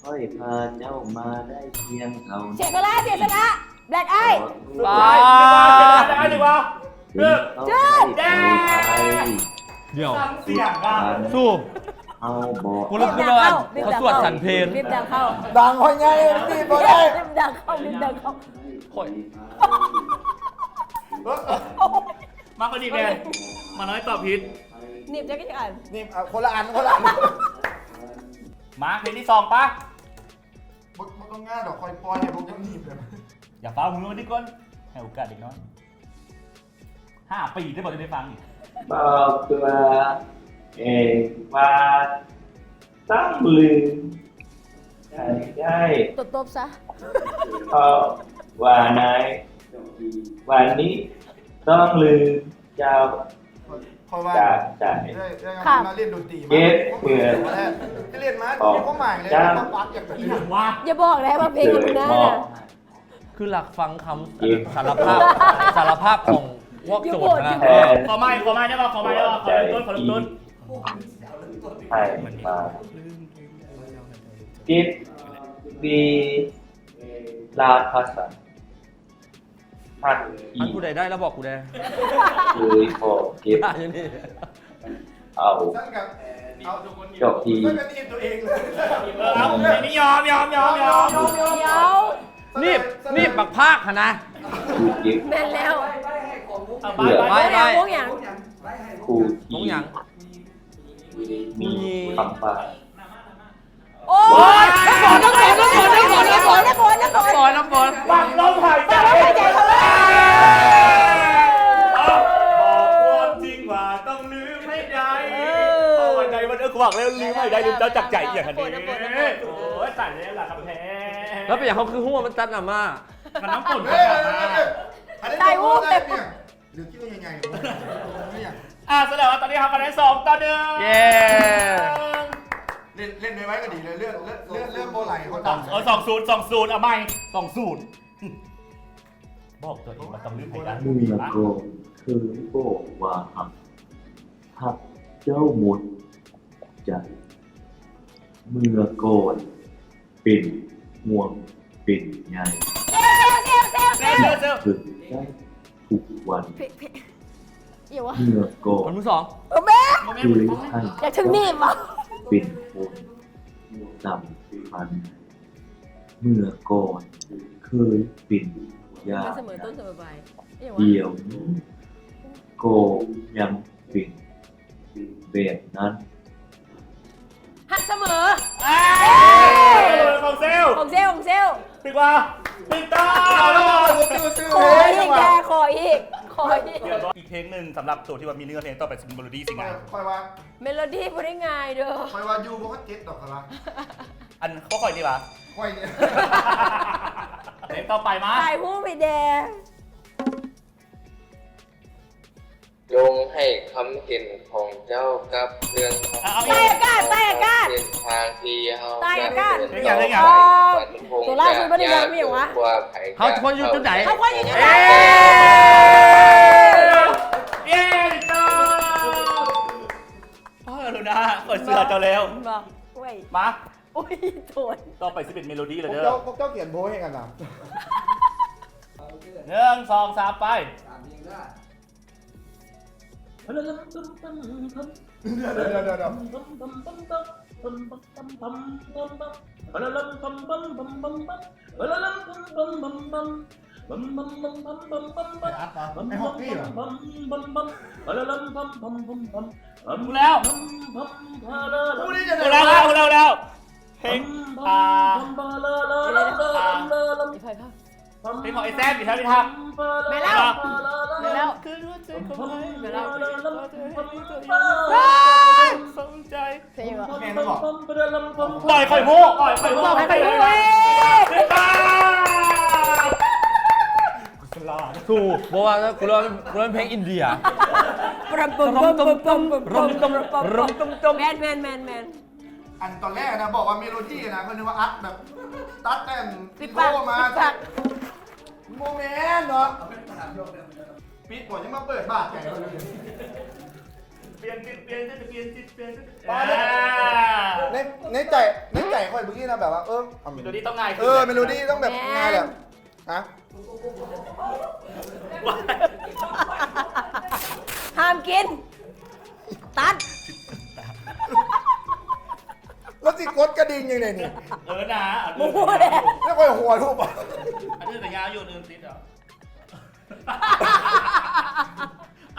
ຂ້ອຍພາເຈົ້າມາໄດ້ພຽງເທົ່ານັ້ນ. ເສຍສະຫຼະ ເສຍສະຫຼະ Black Eyes ໄປ ໄປ ໄປ ໄປ ໄປ ໄປ ດຽວ ສຽງວ່າ ສູ້ ເຮົາບໍ່ ກູຮູ້ສຶກວ່າເຂົາສວດສັນເພນ ບິບດັງເຂົ້າ ດັງຂ້ອຍໃຫຍ່ ບີບບໍ່ໄດ້ ບິບດັງເຂົ້າ ບິບດັງເຂົ້າ ຂ້ອຍ ເ ມາພໍດີແດ່ ໝານ້ອຍຕອບຜິດ. ໜີບຈັກອັນ ໜີບ ເອົາຄົນລະອັນ ຄົນລະອັນ. ມາ ເພງທີສອງປະ. ບໍ່ ບໍ່ຕ້ອງງ່າຍດອກ ຄ່ອຍປ່ອຍໃຫ້ພວກເຈົ້າໜີບເລີຍ. ຢ່າຟ້າວ ເມືອມານີ້ກ່ອນ ໃຫ້ໂອກາດເດັກນ້ອຍ. ຫ້າປີໄດ້ບໍ່ ຈະໄດ້ຟັງອີກ. ບອກຕົວເອງວ່າຕ້ອງລືມໃຫ້ໄດ້ ຕົບໆຊະ ເພາະວ່າໃນວັນນີ້ຕ້ອງລືມເຈົ້າຈາກໃຈ. ເກັບເພື່ອ ໄປເຮັດມາ ບໍ່ມີຄວາມໝາຍເລີຍ ຕ້ອງປັກຢ່າງດຽວ. ຢ່າບອກໄດ້ວ່າເພງຢູ່ໜ້ານະ. ຄືລັກຟັງຄຳສາລະພາບ ສາລະພາບຂອງພວກໂຈນນະ. ຂໍໃໝ່ ຂໍໃໝ່ໄດ້ບໍ່ ຂໍໃໝ່ໄດ້ບໍ່ ຂໍເລີ່ມຕົ້ນ ຂໍເລີ່ມຕົ້ນ. ໃຫ້ມາ ເກັບດີລາພາສາ ຮັກ ອັນຜູ້ໃດໄດ້ລະບອກກູແດ່. ເຄີຍຂໍເກັບ ເອົາດອກທີ່ ເອີ ເອົາ ນີ້ຍອມ ຍອມ ຍອມ ຍອມ ຍອມ ຍອມ. ໜີບ ໜີບບັກພາກຫັ້ນນະ. ແມ່ນແລ້ວ ເອົາ ໄປ ໄປ ໄປ ໄປ ວົງຫຍັງ ຜູ້ທີ່ ວົງຫຍັງ ມີຄຳວ່າ ໂອ້ຍ ນ້ຳຝົນ ນ້ຳຝົນ ນ້ຳຝົນ ນ້ຳຝົນ ນ້ຳຝົນ ນ້ຳຝົນ ບັກລົມຫາຍໃຈ ບັກລົມຫາຍໃຈ ເອີ ບອກຄວາມຈິງວ່າຕ້ອງລືມໃຫ້ໄດ້ ເອີ ເພາະວ່າໃນວັນ ເອີ ກູບອກແລ້ວລືມໃຫ້ໄດ້ ລືມເຈົ້າຈາກໃຈ ອີ່ຫຍັງຫັ້ນເດ. ໂອ້ຍ ຕາຍແລ້ວລະຄຳແພງ ແລ້ວເປັນຫຍັງເຮົາຄືຮູ້ວ່າມັນຕັດໜ້າມ້າ ມັນນ້ຳຝົນ ເອີ ຕາຍ ໂອ້ຍ ຫຼືຄິດວ່າໃຫຍ່ໆ ບໍ່ຫຍັງ. ອ່າ ສະແດງວ່າຕອນນີ້ເຮົາຄະແນນສອງຕໍ່ໜຶ່ງ ເຢ້ ເຫຼັ້ນ ເຫຼັ້ນໄວໆກໍດີເລີຍ ເລືອດ ເລືອດ ເລືອດ ເລືອດບໍ່ໄຫຼ ເອີ ສອງສູນ ສອງສູນ ເອົາໃໝ່ ສອງສູນ. ບອກຕົວເອງວ່າຕ້ອງລືມໃຫ້ໄດ້. ເມື່ອກ່ອນເຄີຍບອກວ່າຮັກ ຮັກເຈົ້າໝົດໃຈ ເມື່ອກ່ອນ ເປັນຫ່ວງເປັນໃຍ ເຊີ ເຊີ ເຊີ ເຊີ ເຖິງໄດ້ທຸກວັນ ເພ ເພ ອີຫຍັງວະ ເມື່ອກ່ອນ ຄົນທີສອງ ເອີ ແມ່ ຄືໃຫ້ ຢາກເຖິງໜີບວະ ເປັນຄົນສຳຄັນ ເມື່ອກ່ອນເຄີຍເປັນຍາດ ມັນສະເໝີຕົ້ນສະເໝີປາຍ ອີຫຍັງວະ ດຽວນີ້ກໍຍັງເປັນ ແບບນັ້ນ ຮັກສະເໝີ ເອີ ຂອງເຊວ ຂອງເຊວ ຂອງເຊວ ຖືກບໍ່? ຖືກຕ້ອງ ຂໍອີກແດ່ ຂໍອີກ ຂໍອີກ. ອີກເພງໜຶ່ງສຳລັບໂຕທີ່ວ່າມີເນື້ອເພງ ຕໍ່ໄປຊິເປັນເມໂລດີ້ຊິງ່າຍ ຂ້ອຍວ່າ ເມໂລດີ້ບໍ່ໄດ້ງ່າຍເດີ້ ຂ້ອຍວ່າຢູ່ບໍ່ຮອດເຈັດດອກ ຂ້ອຍວ່າ ອັນ ບໍ່ຄ່ອຍດີຫວາ ຂ້ອຍນີ້ ເພງຕໍ່ໄປມາ ຖ່າຍຮູບໃຫ້ແດ່. ຈົ່ງໃຫ້ຄຳເຫັນຂອງເຈົ້າກັບເລື່ອງ ເອົາ ໃຕ້ອາກາດ ໃຕ້ອາກາດ ເສັ້ນທາງທີ່ເຮົາ ໃຕ້ອາກາດ ເປັນຫຍັງ ເປັນຫຍັງ ໂຕລ່າສຸດບໍ່ໄດ້ຍາກ ມີຫຍັງວະ ເຮົາຄວນຢູ່ຈຸດໃດ ເຮົາຄວນຢູ່ຈຸດໃດ ເຢ້ ເຢ້ ຖືກຕ້ອງ ເອີ ອາລຸນາ ຂ້ອຍເຊື່ອເຈົ້າແລ້ວ ມາ ໂອ້ຍ ໂຕນ ຕໍ່ໄປຊິເປັນເມໂລດີ້ແລ້ວເດີ ພວກເຈົ້າ ພວກເຈົ້າຂຽນໂພໃຫ້ກັນນະ ໜຶ່ງ ສອງ ສາມ ໄປ ດຽວ ດຽວ ດຽວ ດຽວ ໄປອັດປະ ໄປຮອກນີ້ເຫລໍ ຮູ້ແລ້ວ ຮູ້ແລ້ວ ຮູ້ແລ້ວ ຮູ້ແລ້ວ ເພງ ອ່າ ເພງຂອງໄອ້ແຊມ ອີກແລ້ວ ອີກແລ້ວ ແມ່ນແລ້ວ ແມ່ນແລ້ວ ຄືຮູ້ສຶກຂອງໃຜ ແມ່ນແລ້ວ ເພງຫຍັງວະ ແມ່ນບໍ່ ບໍ່ ຂ້ອຍຮູ້ ຂ້ອຍຮູ້ ຂ້ອຍຮູ້ ຖືກຕ້ອງ ບໍ່ວ່າ ກູວ່າ ກູວ່າເປັນເພງອິນເດຍ ແມ່ນ ແມ່ນ ແມ່ນ ແມ່ນ. ອັນຕອນແລກນະ ບອກວ່າເມໂລດີ້ນະ ເພິ່ນນຶກວ່າອັດແບບ ຕັດແຕ່ນ ປິດປາກ ໂທມາ ປິດປາກ ບໍ່ແມ່ນເນາະ ປິດບໍ່ ຍັງມາເປີດບາດໃຈເພິ່ນ ປ່ຽນຈິດ ປ່ຽນຈິດ ປ່ຽນຈິດ ປ່ຽນຈິດ ອ່າ ໃນ ໃນໃຈ ໃນໃຈຂ້ອຍມື້ກີ້ນະ ແບບວ່າ ເອີ ເມໂລດີ້ຕ້ອງງ່າຍ ເອີ ເມໂລດີ້ຕ້ອງແບບງ່າຍແຫຼະ ຮະ ຫ້າມກິນ ຕັດ ແລ້ວຊິກົດກະດິ່ງຈັ່ງໃດນີ້ ເອີນະ ບໍ່ຮູ້ແຫຼະ ແລ້ວຂ້ອຍຫົວທຸບ ອັນອື່ນກະຍາວຢູ່ ໜຶ່ງຕິດເອົາ ເ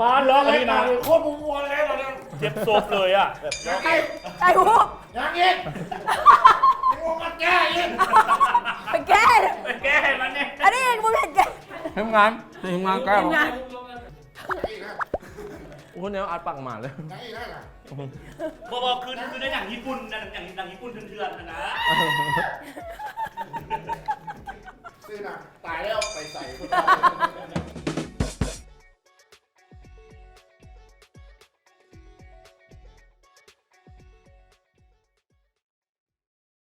ປາດ ລອກອັນນີ້ນະ ໂຄດບໍ່ມ່ວນເລີຍຕອນນີ້ ເຈັບສົບເລີຍອະ ຍັງອີກ ໃສ່ຫູ ຍັງອີກ ຍັງບໍ່ມາແກ້ອີກ ໄປແກ້ ໄປແກ້ໃຫ້ມັນແດ່ ອັນນີ້ເອງ ມຶງເຮັດແກ້ ທີມງານ ທີມງານແກ້ ທີມງານ ໂອ້ ແນວອັດປາກໝາເລີຍ ຍັງອີກນະ ບໍ່ ບໍ່ ຄື ຄືໃນໜັງຍີ່ປຸ່ນນະ ໜັງ ໜັງຍີ່ປຸ່ນເຖື່ອນໆຫັ້ນນະ ຊື່ນະ ຕາຍແລ້ວໄປໃສ